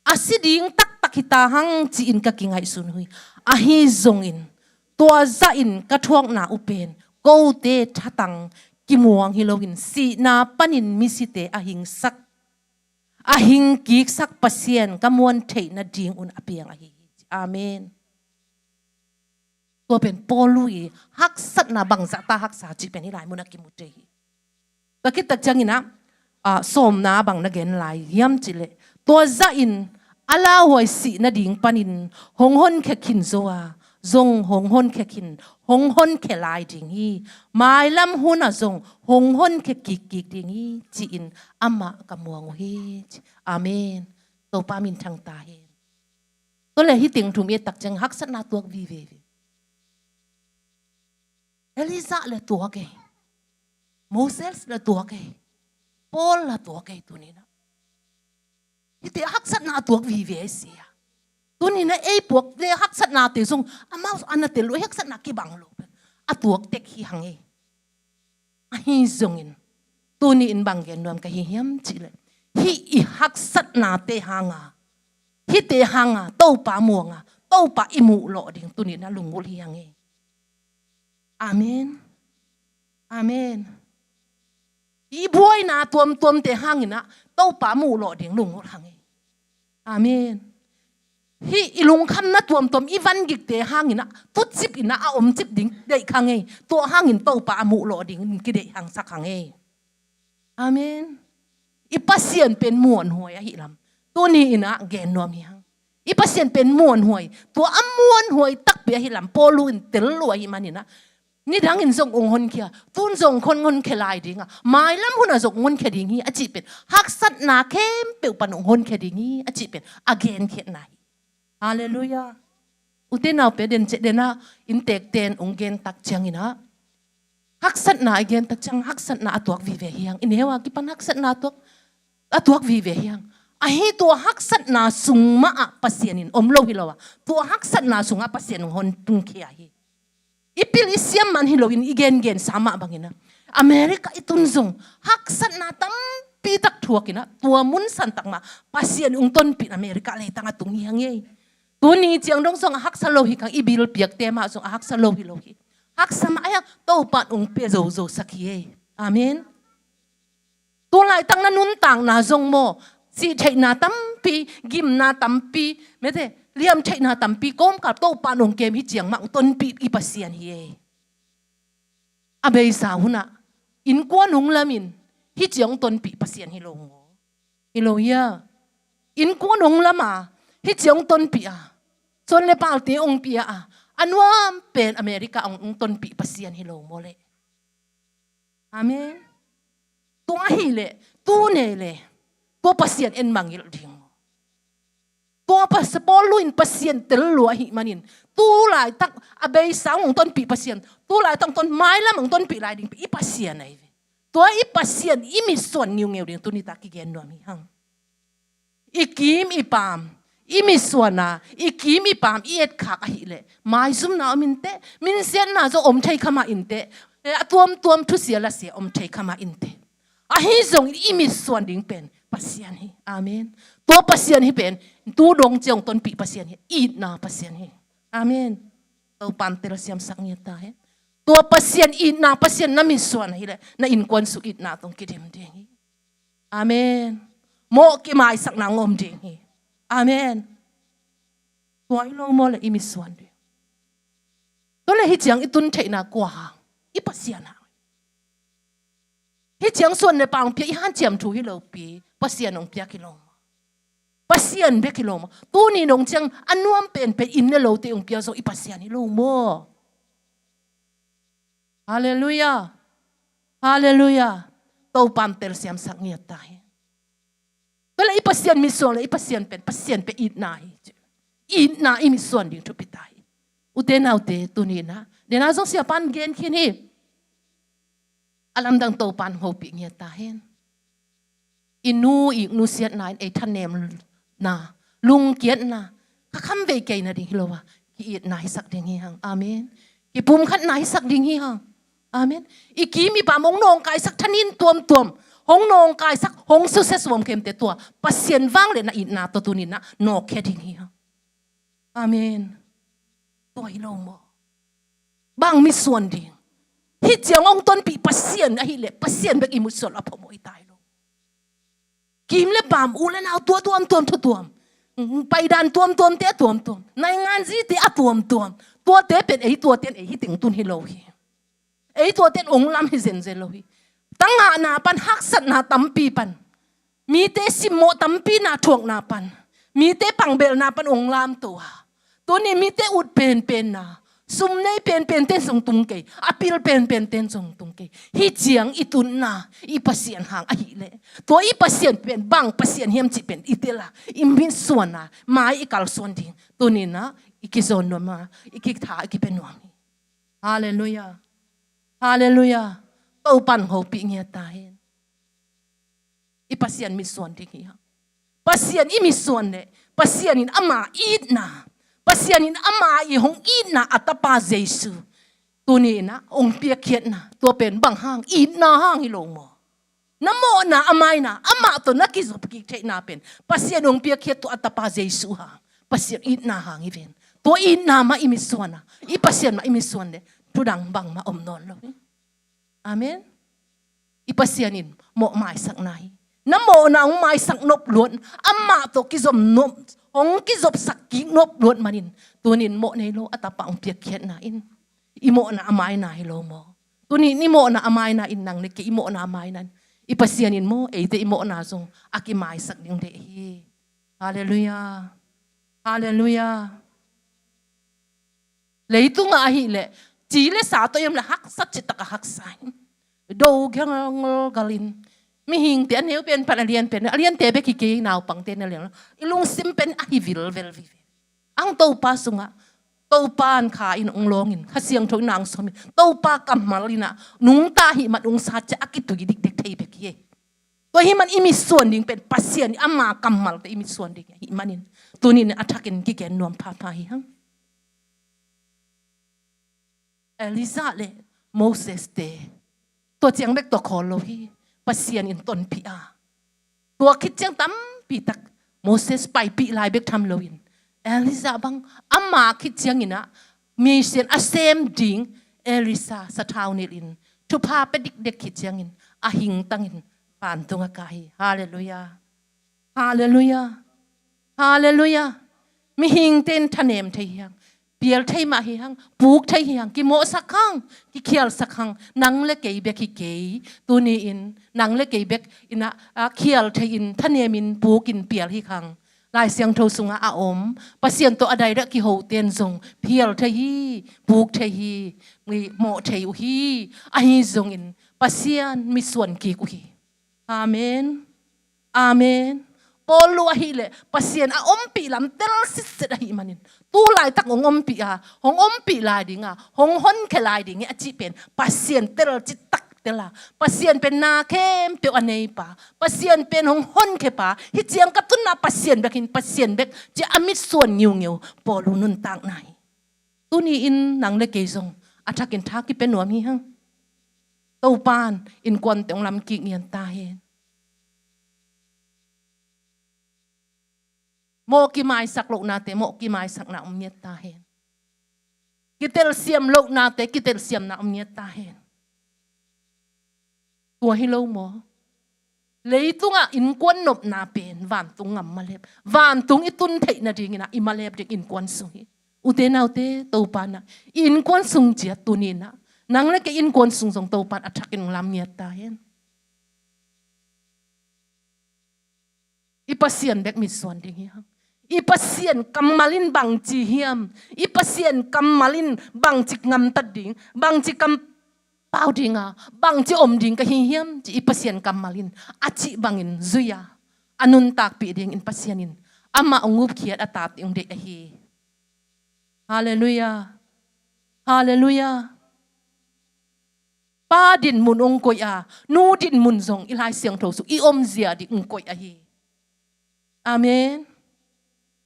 A si ding taktak hi ta hang ci-in ka kingaihsun uh hi. Ahi zongin tua zahin ka thuakna uh pen kote thatang kimuang hi loin sihna panin misite a hingsak, a hingkiksak Pasian ka muan theih nadingun a piang ahi hi. Amen. Tua pen Paulu i haksatna, bangzah ta haksa cih pen hih lai munah kimu thei hi. Tua khit tak ciangin ah, ah, sawmna bang na gen lai hiam cihleh, tua zahin a lauhuai sih nading panin hong honkhia khin zo a, zong hong honkhia khin, hong honkhia lai ding hi. Mailam hunah zong hong honkhia kikkik ding hi, ci-in amah ka muang uh hi. Amen. Topa minthang ta hen. Tua leh hih teng thum i et tak ciang haksatna tuak vive ve. Elijah le tuak ei. Moses le tuak ei. Paul le tuak ei tuni-in ah. Hihte haksatna tuak vive ei si a. Tuni-in ah ei puakte haksatnate zong amau a na tel lo, haksatna kibang lo. A tuak tek hi hang ei. Ahi zongin tuni-in bang gen nuam ka hi hiam cihleh, hih i haksatnate hanga, hihte hanga Topa muanga, Topa i muh lawh ding tuni-in ah lunggulh hi hang ei. Amen. Amen. I buaina tuamtuamte hangin ah Topa muh lawh ding lunggulh hang ei. Amen. Hih i lungkhamna tuamtuam, i vangikte hangin ah tucip in ah a omcip ding deih kha ngei. Tua hangin Topa a muh lawh ding kideih hangsak hang ei. Amen. I Pasian pen muanhuai ahi lam tuni-in ah gen nuam hi hang. I Pasian pen muanhuai, tua a muanhuai takpi ahi lam Paulu in tel lua ahi manin ah, nidangin zong hong honkhia, tun zong hong honkhia lai ding a, mailam hunah zong hong honkhia ding hi a cih pen, haksatna khempeuh pan hong honkhia ding hi a cih pen a genkhiatna hi. Halleluiah. Ute naute, den ciat den ah inntekten hong gen tak ciangin ah, haksatna i gen tak ciang haksatna a tuak vive hi hang. I neu a kipan haksatna a tuak, a tuak vive hi hang. Ahi, tua haksatna sung mah ah Pasian in om lo hi lo a, tua haksatna sungah Pasian hong honkhia hi. I pil i siam man hi loin i gengensa mah bangin ah, America i tun zong haksatna tampi tak thuakin ah, tua mun santak mah Pasian hong tonpih in America leitang a tung hi hang ei. Tuni ciang dong zong a haksa lo hi kang, i bill piakte mah zong a haksa lo hi lo hi. Haksa mah ahi hang, Topa in hong pia zozo sak hi ei. Amen. Tu laitak na nuntakna zong maw, sih theihna tampi, gimna tampi, mete, liam theihna tampi, kawmkal Topa nong kem hi ciang mah hong tonpih i Pasian hi ei. A beisa hunah innkuan hong lamin hi ciang hong tonpih Pasian hi lo maw? Hi lo hia? Innkuan hong lama hi ciang hong tonpih a, suan le palte hong pia a, a nuam pen America hong, hong tonpih Pasian hi lo maw leh? Amen. Tua ahih leh, tu nei leh, tua Pasian en mangngilh ding maw? Tua Pasian, Paul in Pasian tel lua ahih manin, tu laitak a beisa hong tonpih Pasian, tu laitak hong ton, mailam hong tonpih lai ding i Pasian ahi ve. Tua i Pasian i mitsuan ngiungeu ding tuni tak kigen nuam hi hang. I kim i paam, i mitsuanna, i kim i paam i etkhak ahih leh maizumna om inteh, minsiatna zong om thei kha mah inteh, eh, a tuamtuam thusia lasia om thei kha mah inteh. Ahi zongin i mitsuan ding pen Pasian hi. Amen. Tua Pasian hi pen tu dong ciang hong tonpih Pasian hi. Itna Pasian hi. Amen. Topan telsiamsak ngiat ta hen. Tua Pasian, itna Pasian na mitsuan ahih leh na innkuan sung itna tawh kidim ding hi. Amen. Mawh kimaisakna hong om ding hi. Amen. Tua hi lo maw leh i mitsuan ding? Tua leh hi ciang i tun theihna kua hang? I Pasian hang. Hi ciang suan le paam hong pia i hanciam thu hi lo pi, Pasian hong piak hi lo maw? Pasian bek hi lo maw? Tuni nong ciang a nuam penpen inn le lote hong pia zong i Pasian hi lo maw? Halleluiah. Halleluiah. Topan telsiamsak ngiat ta hen. Tua leh i Pasian mitsuan leh i Pasian pen, Pasian pen itna hi. Itna i mitsuan ding thupi ta hi. Ute naute, tuni-in ah, den a zong siapan gen khin hi. A lamdang Topan hopih ngiat ta hen. I nu i nusiatna in ei thanemna, lungkiatna, kha khamvei keina ding hi lo a, ki-itna hisak ding hi hang. Amen. Kipumkhatna hisak ding hi hang. Amen. I kim i paam hong nawngkaisak thanin tuamtuam, hong nawngkaisak, hong susia suam khemte tua Pasian vangliatna, itna tawh tuni-in ah nawkkhia ding hi hang. Amen. Tua hi lo maw? Bang mitsuan ding? Hi ciang hong tonpih Pasian ahih leh Pasian bek i mitsuan a phamawh hi ta hi lo. Kim le paam, u le nau, tua tuamtuam, thu tuam, paidan tuamtuamte a tuamtuam, naingan zite a tuamtuam, tuate pen ei, tuate in ei hi teng tun hi lo hi. Ei tuate in hong lam hi zenzen lo hi. Tangahna pan, haksatna tampi pan, mite simmawh tampi na thuakna pan, mite pangbelhna pan hong lamto a, tuni mite ut penpenna, sum nei penpente in zong tung kei, a pil penpente in zong tung kei. Hi ciang i tunna i Pasian hang ahih leh, tua i Pasian pen bang Pasian hiam cih pen i tel a, i mitsuan a, mai i kalsuan ding tuni-in ah i kizawn nuam a, i kitha, i kipia nuam hi. Halleluiah. Halleluiah. Topan hopih ngiat ta hen. I Pasian mitsuan ding hi hang. Pasian i mitsuan leh Pasian in ama itna, Pasian in ama i hong itna a Tapa Jesu tuni-in ah hong piakkhiatna, tua pen bang hang? Itna hang hi lo maw? Na mawhna a maina, amah tawh na kizop kik theihna pen Pasian hong piakkhiat tua a Tapa Jesu hang, Pasian itna hang hi ven. Tua itna mah i mitsuan a, i Pasian mah i mitsuan leh thudang bangmah om nawn lo hi. Amen. I Pasian in mawh maisakna hi. Na mawhna hong maisak nop luat, amah tawh kizom nop, hong kizopsak kik nop luat manin, tuni-in mawh nei lo a Tapa hong piakkhiatna in i mawhna a maina hi lo maw? Tuni-in i mawhna a maina in, nang le kei i mawhna a maina in, i Pasian in maw, eite i mawhna zong a kimaisak ding deih hi. Halleluiah. Halleluiah. Leitungah ahih leh ci le sa tawh i om leh haksa, citak a haksa hi. Do gengol galin, mihingte a neu pen pan a lian pen, a liante bek hi kei, naupangte na lian lo, i lungsim pen ahi vilvel vive. Ang Topa sungah, Topa in kha in hong lawngin, Kha Siangtho in hong sawmin, Topa kammal in ah nungta ahih man hong sat ciang a kitui dikdek thei bek hi. Tua ahih man i mitsuan ding pen Pasian, ama kammalte i mitsuan ding ahih manin, tuni-in a thakin kigen nuam phapha hi hang. Elijah le Moses te, tua ciang bek tua khawl lo hi. Pasian in tonpih a, tua khit ciang tampi tak Moses paipih lai bek tham loin, Elijah bang ama khit ciangin ah mission a sem ding, Elisha sathau nilhin thupha pia dikdek khit ciangin a hingtangin Vantung a kah hi. Halleluiah. Halleluiah. Halleluiah. Mihingte in thanem thei hi hang. Pial thei mah hi hang. Puk thei hi hang. Kimawhsak hang. Kikhialsak hang. Nang le kei bek hi kei. Tuni-in nang le kei bek in a, a khial thei-in, thanemin, pukin pial hi hang. Lai Siangtho sungah a om, Pasian tawh a direct kihote in zong phial thei hi, puk thei hi, mawh thei uh hi. Ahi zongin Pasian mitsuan kik uh hi. Amen. Amen. Paul uh ahih leh Pasian a ompih lam tel sitset ahih manin, tu laitak hong ompih a, hong ompih lai dinga, hong honkhia lai ding hi a cih pen Pasian tel citak tel a, Pasian pen na khempeuh a neipa, Pasian pen hong honkhia pa, hih ciang ka tunna Pasian bek hin, Pasian bek ci a mitsuan ngiungeu Paul uh nuntakna hi. Tuni-in nang le kei zong a thakin tha kipia nuam hi hang. Topan innkuante hong lam kik ngiat ta hen. Mawh kimaisak lohnate, mawh kimaisakna om ngiat ta hen. Kitelsiam lohnate, kitelsiamna om ngiat ta hen. Tua hi lo maw? Leitungah innkuan nopna pen vantung ngam malep, vantung i tun theih nadingin ah i malep ding innkuan sung hi. Ute naute, Topan ah i innkuan sung ciat tuni-in ah nang le kei innkuan sung zong Topan a thakin lam ngiat ta hen. I Pasian bek mitsuan ding hi hang. I Pasian kammal in bangci hiam? I Pasian kammal in bangci gamtat ding, bangci kampau dinga, bangci om ding ka hi hiam ci i Pasian kammal in a cih bangin zui-a, a nuntakpih dingin Pasian in amah hong upkhiat a tate hong deih ahi. Halleluiah. Halleluiah. Pa dinmun hong koih a, nu dinmun zong i Lai Siangtho sung i omzia ding hong koih ahi. Amen.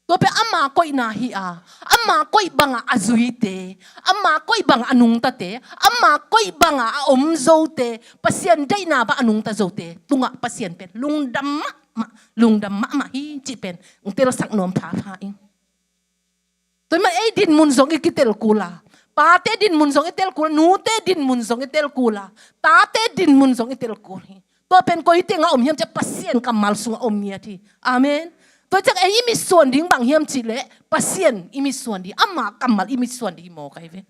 Tua pen ama koihna hi a, ama koih bangah a zuite, ama koih bangah a nungtate, ama koih bangah a om zote, Pasian deihna bang a nungta zote tungah Pasian pen lungdam mahmah, lungdam mahmah hi cih pen hong telsak nuam phapha ing. Tua ahih man ei dinmun zong i kitel kul a, pate dinmun zong i tel kul a, nute dinmun zong i tel kul a, tate dinmun zong i tel kul hi. Tua pen koi tengah om hiam cih leh Pasian kammal sungah om ngiat hi. Amen. Tua ciang ei i mitsuan ding bang hiam cih leh Pasian i mitsuan ding, ama kammal i mitsuan ding hi mawk ahi ve.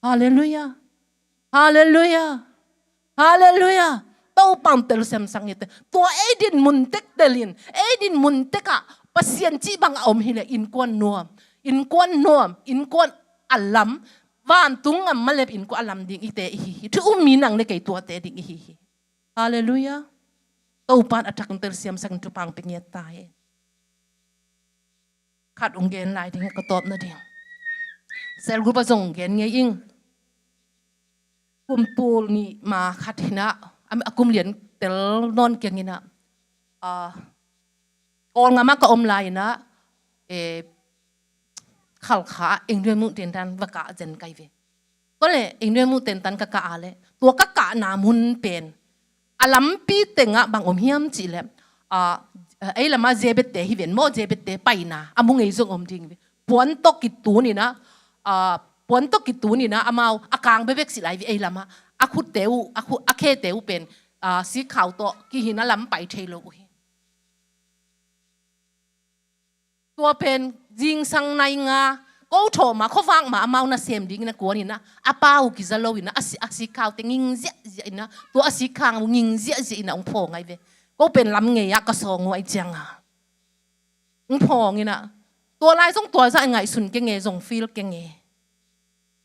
Halleluiah. Halleluiah. Halleluiah. Topan telsiamsak ngiat ta hen. Tua ei dinmun tek telin, ei dinmun tekah Pasian cih bang a om hi leh innkuan nuam, innkuan nuam, innkuan a lam, vantung ngam malep innkuan a lam ding i te i hi hi. Thu um mi nang le kei tuate ding i hi hi. Halleluiah. Topan a thakin telsiamsak in thupha hong pia ngiat ta hen. Khat hong gen lai ding, ka tawpna ding. Cell group ah zong gen ngei ing. Kum tul nih ma khat hi-in ah, a, a kum lian tel nawn keng in ah, a, Kawlgam ah ka om lai-in ah, e, Khalkha ah Eng Duai Muh tentan va kah zen ka hi ve. Tua leh Eng Duai Muh tentan ka kah a leh, tua ka kahna mun pen a lampi tengah bang om hiam cih leh, a, ei lamah Zebedte hi ven maw, Zebedte paina a mu ngei zong om ding ve. Puan tawh kitun in ah, a, puan tawh kitun in ah amau a kang bekbek silh lai ve, ei lamah a khutte uh, a khu-, a khete uh pen, a, sikkhau tawh kihin a lam pai thei lo uh hi. Tua pen zingsang nai nga, ko thawh ma, khuavak ma amau nasem dingin a kuan in ah, a pa uh kiza lo in ah, a si-, a sikhaute nging ziahziah in ah, tua a sikhau uh nging ziahziah in ah hong phawng ahi ve. Ko pen lam ngei ah ka sawng uh ahih ciangin hong phawng in ah, tua lai zong tua zah ngaihsun keng e, zong feel keng e.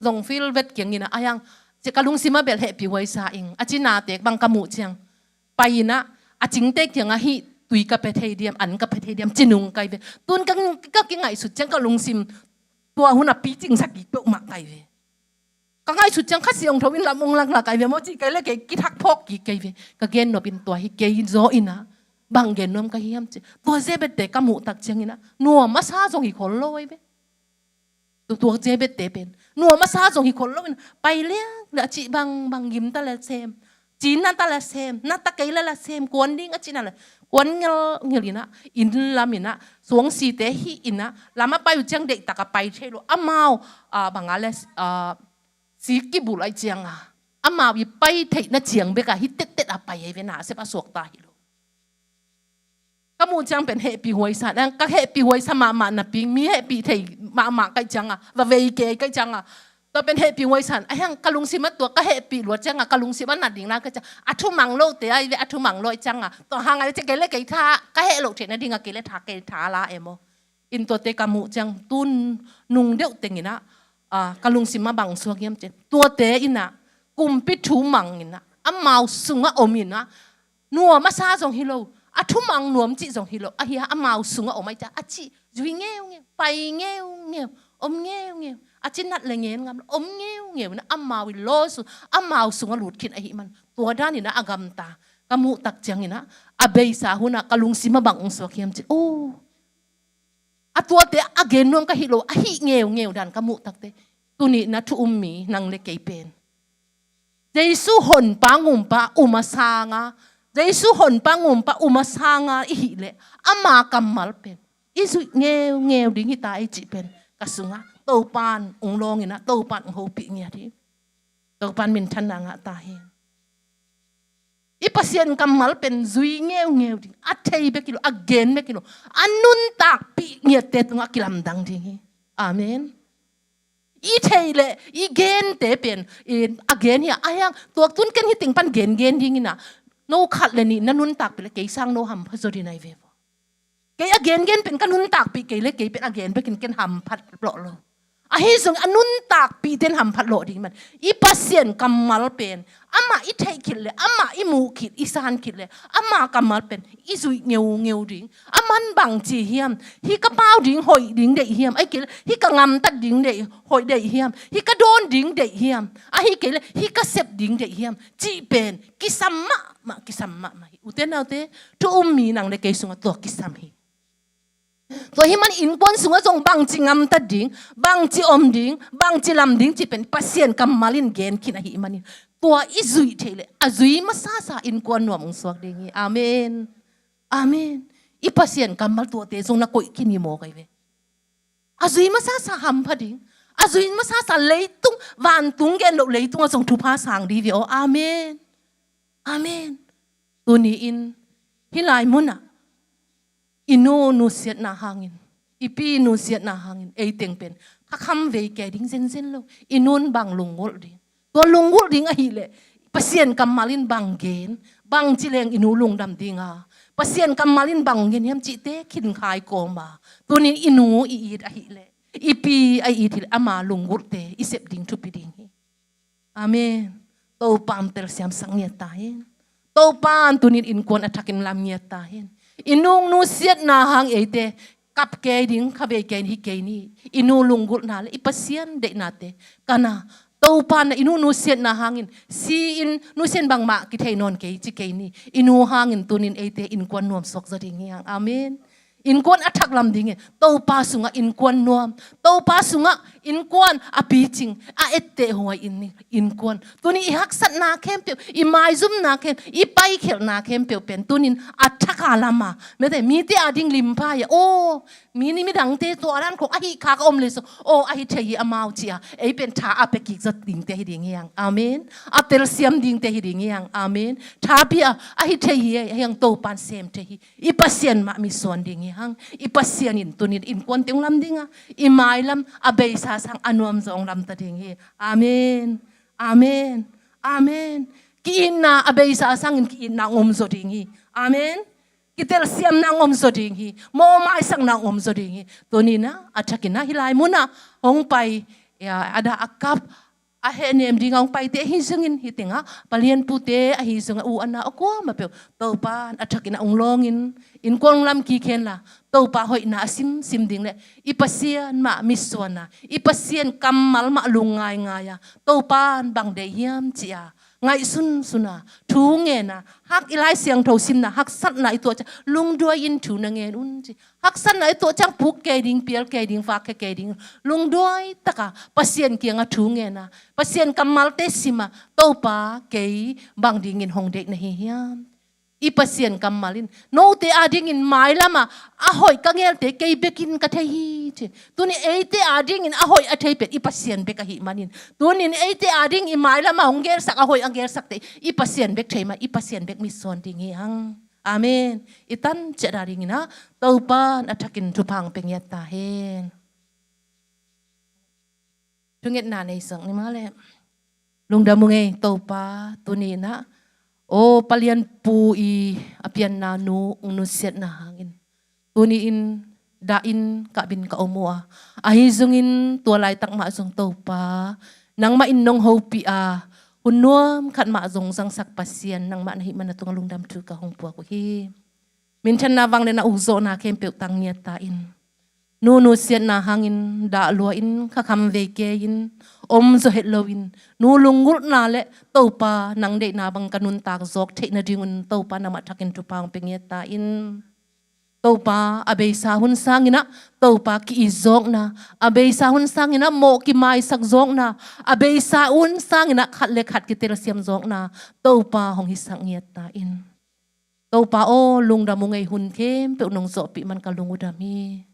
Zong feel vet keng in ah, a hiang, ci ka lungsim ah bel hehpih huai sa ing, a ci nate bang ka muh ciang, pai in ah, a cingte kiangah hih tui ka pia thei diam, an ka pia thei diam, ci nung ka hi ve. Tun ka, ka kingaihsut ciang ka lungsim tua hun ah picing sa kik peuhmah ka hi ve. Ka ngaihsut ciang Kha Siangtho in lam hong laklak ka hi ve maw, ci ka hi leh kei kithak phawk kik ka hi ve. Ka gen nop in tua hi kei zaw in ah, bang gen nuam ka hiam ci. Tua Zebedte ka muh tak ciangin ah, nuam a sa zong hi khol lo ahi ve. Tua, tua Zebedte pen nuam a sa zong hi khol lo in, pai liang le a cih bang bang, gim ta le sem, cin na ta le sem, na ta kei le le sem, kuan ding a cih na le kuan ngelngel in ah, inn lam in ah, suangsite hih in ah, lam a pai uh ciang deihtak a pai thei lo, amau, a, bang a le, a, sik kibulh ahih ciangin, amau i pai theihna ciang bekah hih tettet a pai ahi ve, nasep a suakta hi lo. Ka muh ciang pen hehpih huaisa, ka hehpih huaisa mahmah napi, mi hehpih thei mahmah ka hih cianga, va vei kei ka hih cianga, tua pen hehpih huaisa. Ahi hang ka lungsim ah tua ka hehpih luat cianga, ka lungsim ah nat ding la ka hih cianga, a thumang lote ahi ve, a thumang lo ahih cianga, tua hang a le ciang kei le kei tha ka heh loh theihna dinga kei le tha kei tha la e maw. In tuate ka muh ciang tun nung deuh teng inah, ah, ka lungsim ah bang suak hiam cih leh, tuate inah kumpi thu mang inah, amau sungah om inah, nuam a sa zong hi lo, a thumang nuam cih zong hi lo, ahi a amau sungah om ahih ciang a cih zui ngeungeu, pai ngeungeu, om ngeungeu, a cih nat le ngen ngam lo, om ngeungeu inah amau i lawsu, amau sungah lut khin ahih man, tua dan inah a gamta ka muh tak ciang inah, a beisa hunah ka lungsim ah bang suak hiam cih leh, oh, a tuate a gen nuam ka hih lo, a hih ngeungeu dan ka muh tak teh, tuni inah thu um mi nang le kei pen Jesu honpa ngumpa um a sanga, Jesu honpa ngumpa um a sanga i hih leh, ama kammal pen i zuih ngeungeu ding hi ta ei cih pen ka sungah Topan ong lawng inah, Topan ong hopih ngiat hi. Topan minthanna ngah ta hen. I Pasian kammal pen zui ngeungeu ding, a thei bek hi lo, a gen bek hi lo, a nuntakpih ngiatte tungah a kilamdang ding hi. Amen. I thei le i gente pen, i, a gen hi a, ahi hang tuak tun ken hi teng pan gengen ding inah, no khat le nih na nuntakpih le kei sang no hampha zaw ding ahi ve maw. Kei a gengen pen ka nuntakpih kei le kei pen a gen bekin ken hamphat lawh lo. Ahi zong a nuntakpihte in hamphat lawh ding man. I Pasian kammal pen amah i theih khit le, amah i muh khit, i san khit le, ama kammal pen i zuih ngeungeu ding. Aman bang ci hiam? Hih ka pau ding hoih ding deih hiam? Ahih kei le hih ka gamtat ding deih, hoih deih hiam? Hih ka dawn ding deih hiam? Ahih kei le hih ka sep ding deih hiam? Cih pen kisam mahmah, kisam mahmah hi. Ute naute, thu um mi nang le kei sungah tua kisam hi. Tua ahih man innkuan sungah zong bangci gamtat ding, bangci om ding, bangci lam ding cih pen Pasian kammal in gen khin ahih manin, tua i zuih theih le a zui masasa innkuan nuam ong suak ding hi. Amen. Amen. I Pasian kammal tuate zong na koih khin hi maw kai ve. A zui masasa hampha ding, a zui masasa leitung, vantung gen loh leitungah zong thupha sang ding hi ve aw. Amen. Amen. Tuni-in hih lai munah i nu nusiatna hangin, i pi nusiatna hangin ei teng pen kha kham vei kei ding zenzen lo. I nun bang lunggulh ding, tua lunggulh ding ahih leh Pasian kammal in bang gen, bangci leng i nu lungdam ding a, Pasian kammal in bang gen hiam cihte khinkhai kawm a, tuni-in i nu i it ahih leh, i pi a it ahih leh ama lunggulhte i sep ding thupi ding hi. Amen. Topa in telsiam sak ngiat ta hen. Topa in tuni-in innkuan a thakin lam ngiat ta hen. I nu nusiatna hang eite kap kei ding, kha vei kei ding hi kei ni. I nu lunggulhna le i Pasian deihnate kana, Topa in i nu nusiatna hangin si-in nusiat bangmah kithei nawn kei ci kei ni. I nu hangin tuni-in eite innkuan nuam suak zaw ding hi hang. Amen. Innkuan a thak lam ding hi. Topa sungah innkuan nuam, Topa sungah innkuan a picing, a etteh huai in, innkuan. Tuni i haksatna khempeuh, i maizumna khempeuh, i paikhialhna khempeuh pen tuni-in a thak a lam a, mite, mite ading limpha hi a. Aw, mi ni midangte tua dan khong ahi khak a om le sung, aw, ahi thei hi amau ci a, ei pen tha a pia kik zaw dingte hi ding hi hang. Amen. A telsiam dingte hi ding hi hang. Amen. Tha pia, ahi thei hi, ahi hang Topa in sem thei hi. I Pasian mah mitsuan ding hi hang. I Pasian in tuni-in innkuante hong lam ding a, i mailam a beisa sang a nuam zaw hong lamta ding hi. Amen. Amen. Amen. Ki-itna a beisa sangin ki-itna hong om zaw ding hi. Amen. Kitelsiamna hong om zaw ding hi. Mawhmaisakna hong om zaw ding hi. Tuni-in a thakin a hih lai munah hong pai, ya, a dah a kap, a hehnem dingah hong paite ahi zongin, hih tengah palianpute ahi zongah u a nau a kuamah peuh Topa in a thakin a hong lawngin, innkuan hong lam kik hen la, Topa hoihna a simsim ding le i Pasian mah mitsuan a, i Pasian kammal mah lungngaingai a, Topa in bang deih hiam ci a ngaihsunsun a, thu ngen a, hak, i Lai Siangtho simna, haksatna i tuah ciang lungduai-in thu na ngen un ci. Haksatna i tuah ciang puk kei ding, pial kei ding, vak kei ding, lungduai taka Pasian kiangah thu ngen a, Pasian kammalte sim a, Topa, kei bang dingin hong deih na hi hiam? I Pasian kammal in note adingin mailam a a hoih ka ngelte kei bekin ka thei hi ci. Tuni eite adingin a hoih a thei pen i Pasian bek ahih manin, tuni-in eite ading i mailam a hong gelsak, a hoih a gelsakte i Pasian bek thei mah, i Pasian bek mitsuan ding hi hang. Amen. I tan ciat a dingin ah Topa na thakin thupha hong pia ngiat ta hen. Thungetna nei zong ni mah leh. Lungdam ung ei Topa, tuni in ah, aw, palianpu i a pianna nu hong nusiatna hangin, tuni in dah in kah in ka om uh a, ahi zongin tua laitak mah zong Topa, nangmah in nong hopih a, hun nuam khat mah zong zangsak Pasian nangmah na hih man a tungah lungdam thu ka hong puak uh hi. Minthanna, vangliatna, ukzawhna khempeuh tang ngiat ta in. Nu nusiatna hangin dah lua in, kha kham vei kei in, om zaw het lo in, nu lunggulhna le Topa nang deihna bang ka nuntak zawk theih nadingun Topa nangmah thakin thupha hong pia ngiat ta in. Topa, a beisa hun sangin ah Topa ki-it zawkna, a beisa hun sangin ah mawh kimaisak zawkna, a beisa hun sangin ah khat le khat kitelsiam zawkna Topa hong hisak ngiat ta in. Topa aw, lungdam ung ei, hun khempeuh nong zawhpih man ka lung uh dam hi.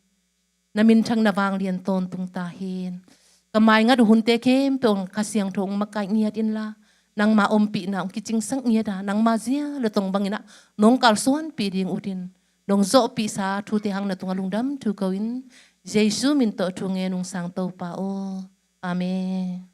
Na minthang na vanglian tawntung ta hen. Ka maingat uh hunte khempeuh Kha Siangtho hong makaih ngiat inla, nangma ompihna hong kicingsak ngiat a, nangma zia le tong bangin ah nong kalsuanpih ding utin, nong zawhpihsa thute hang na tungah lungdam thu ko in, Jesu min tawh thu ngen ung, Sang Topa aw. Amen.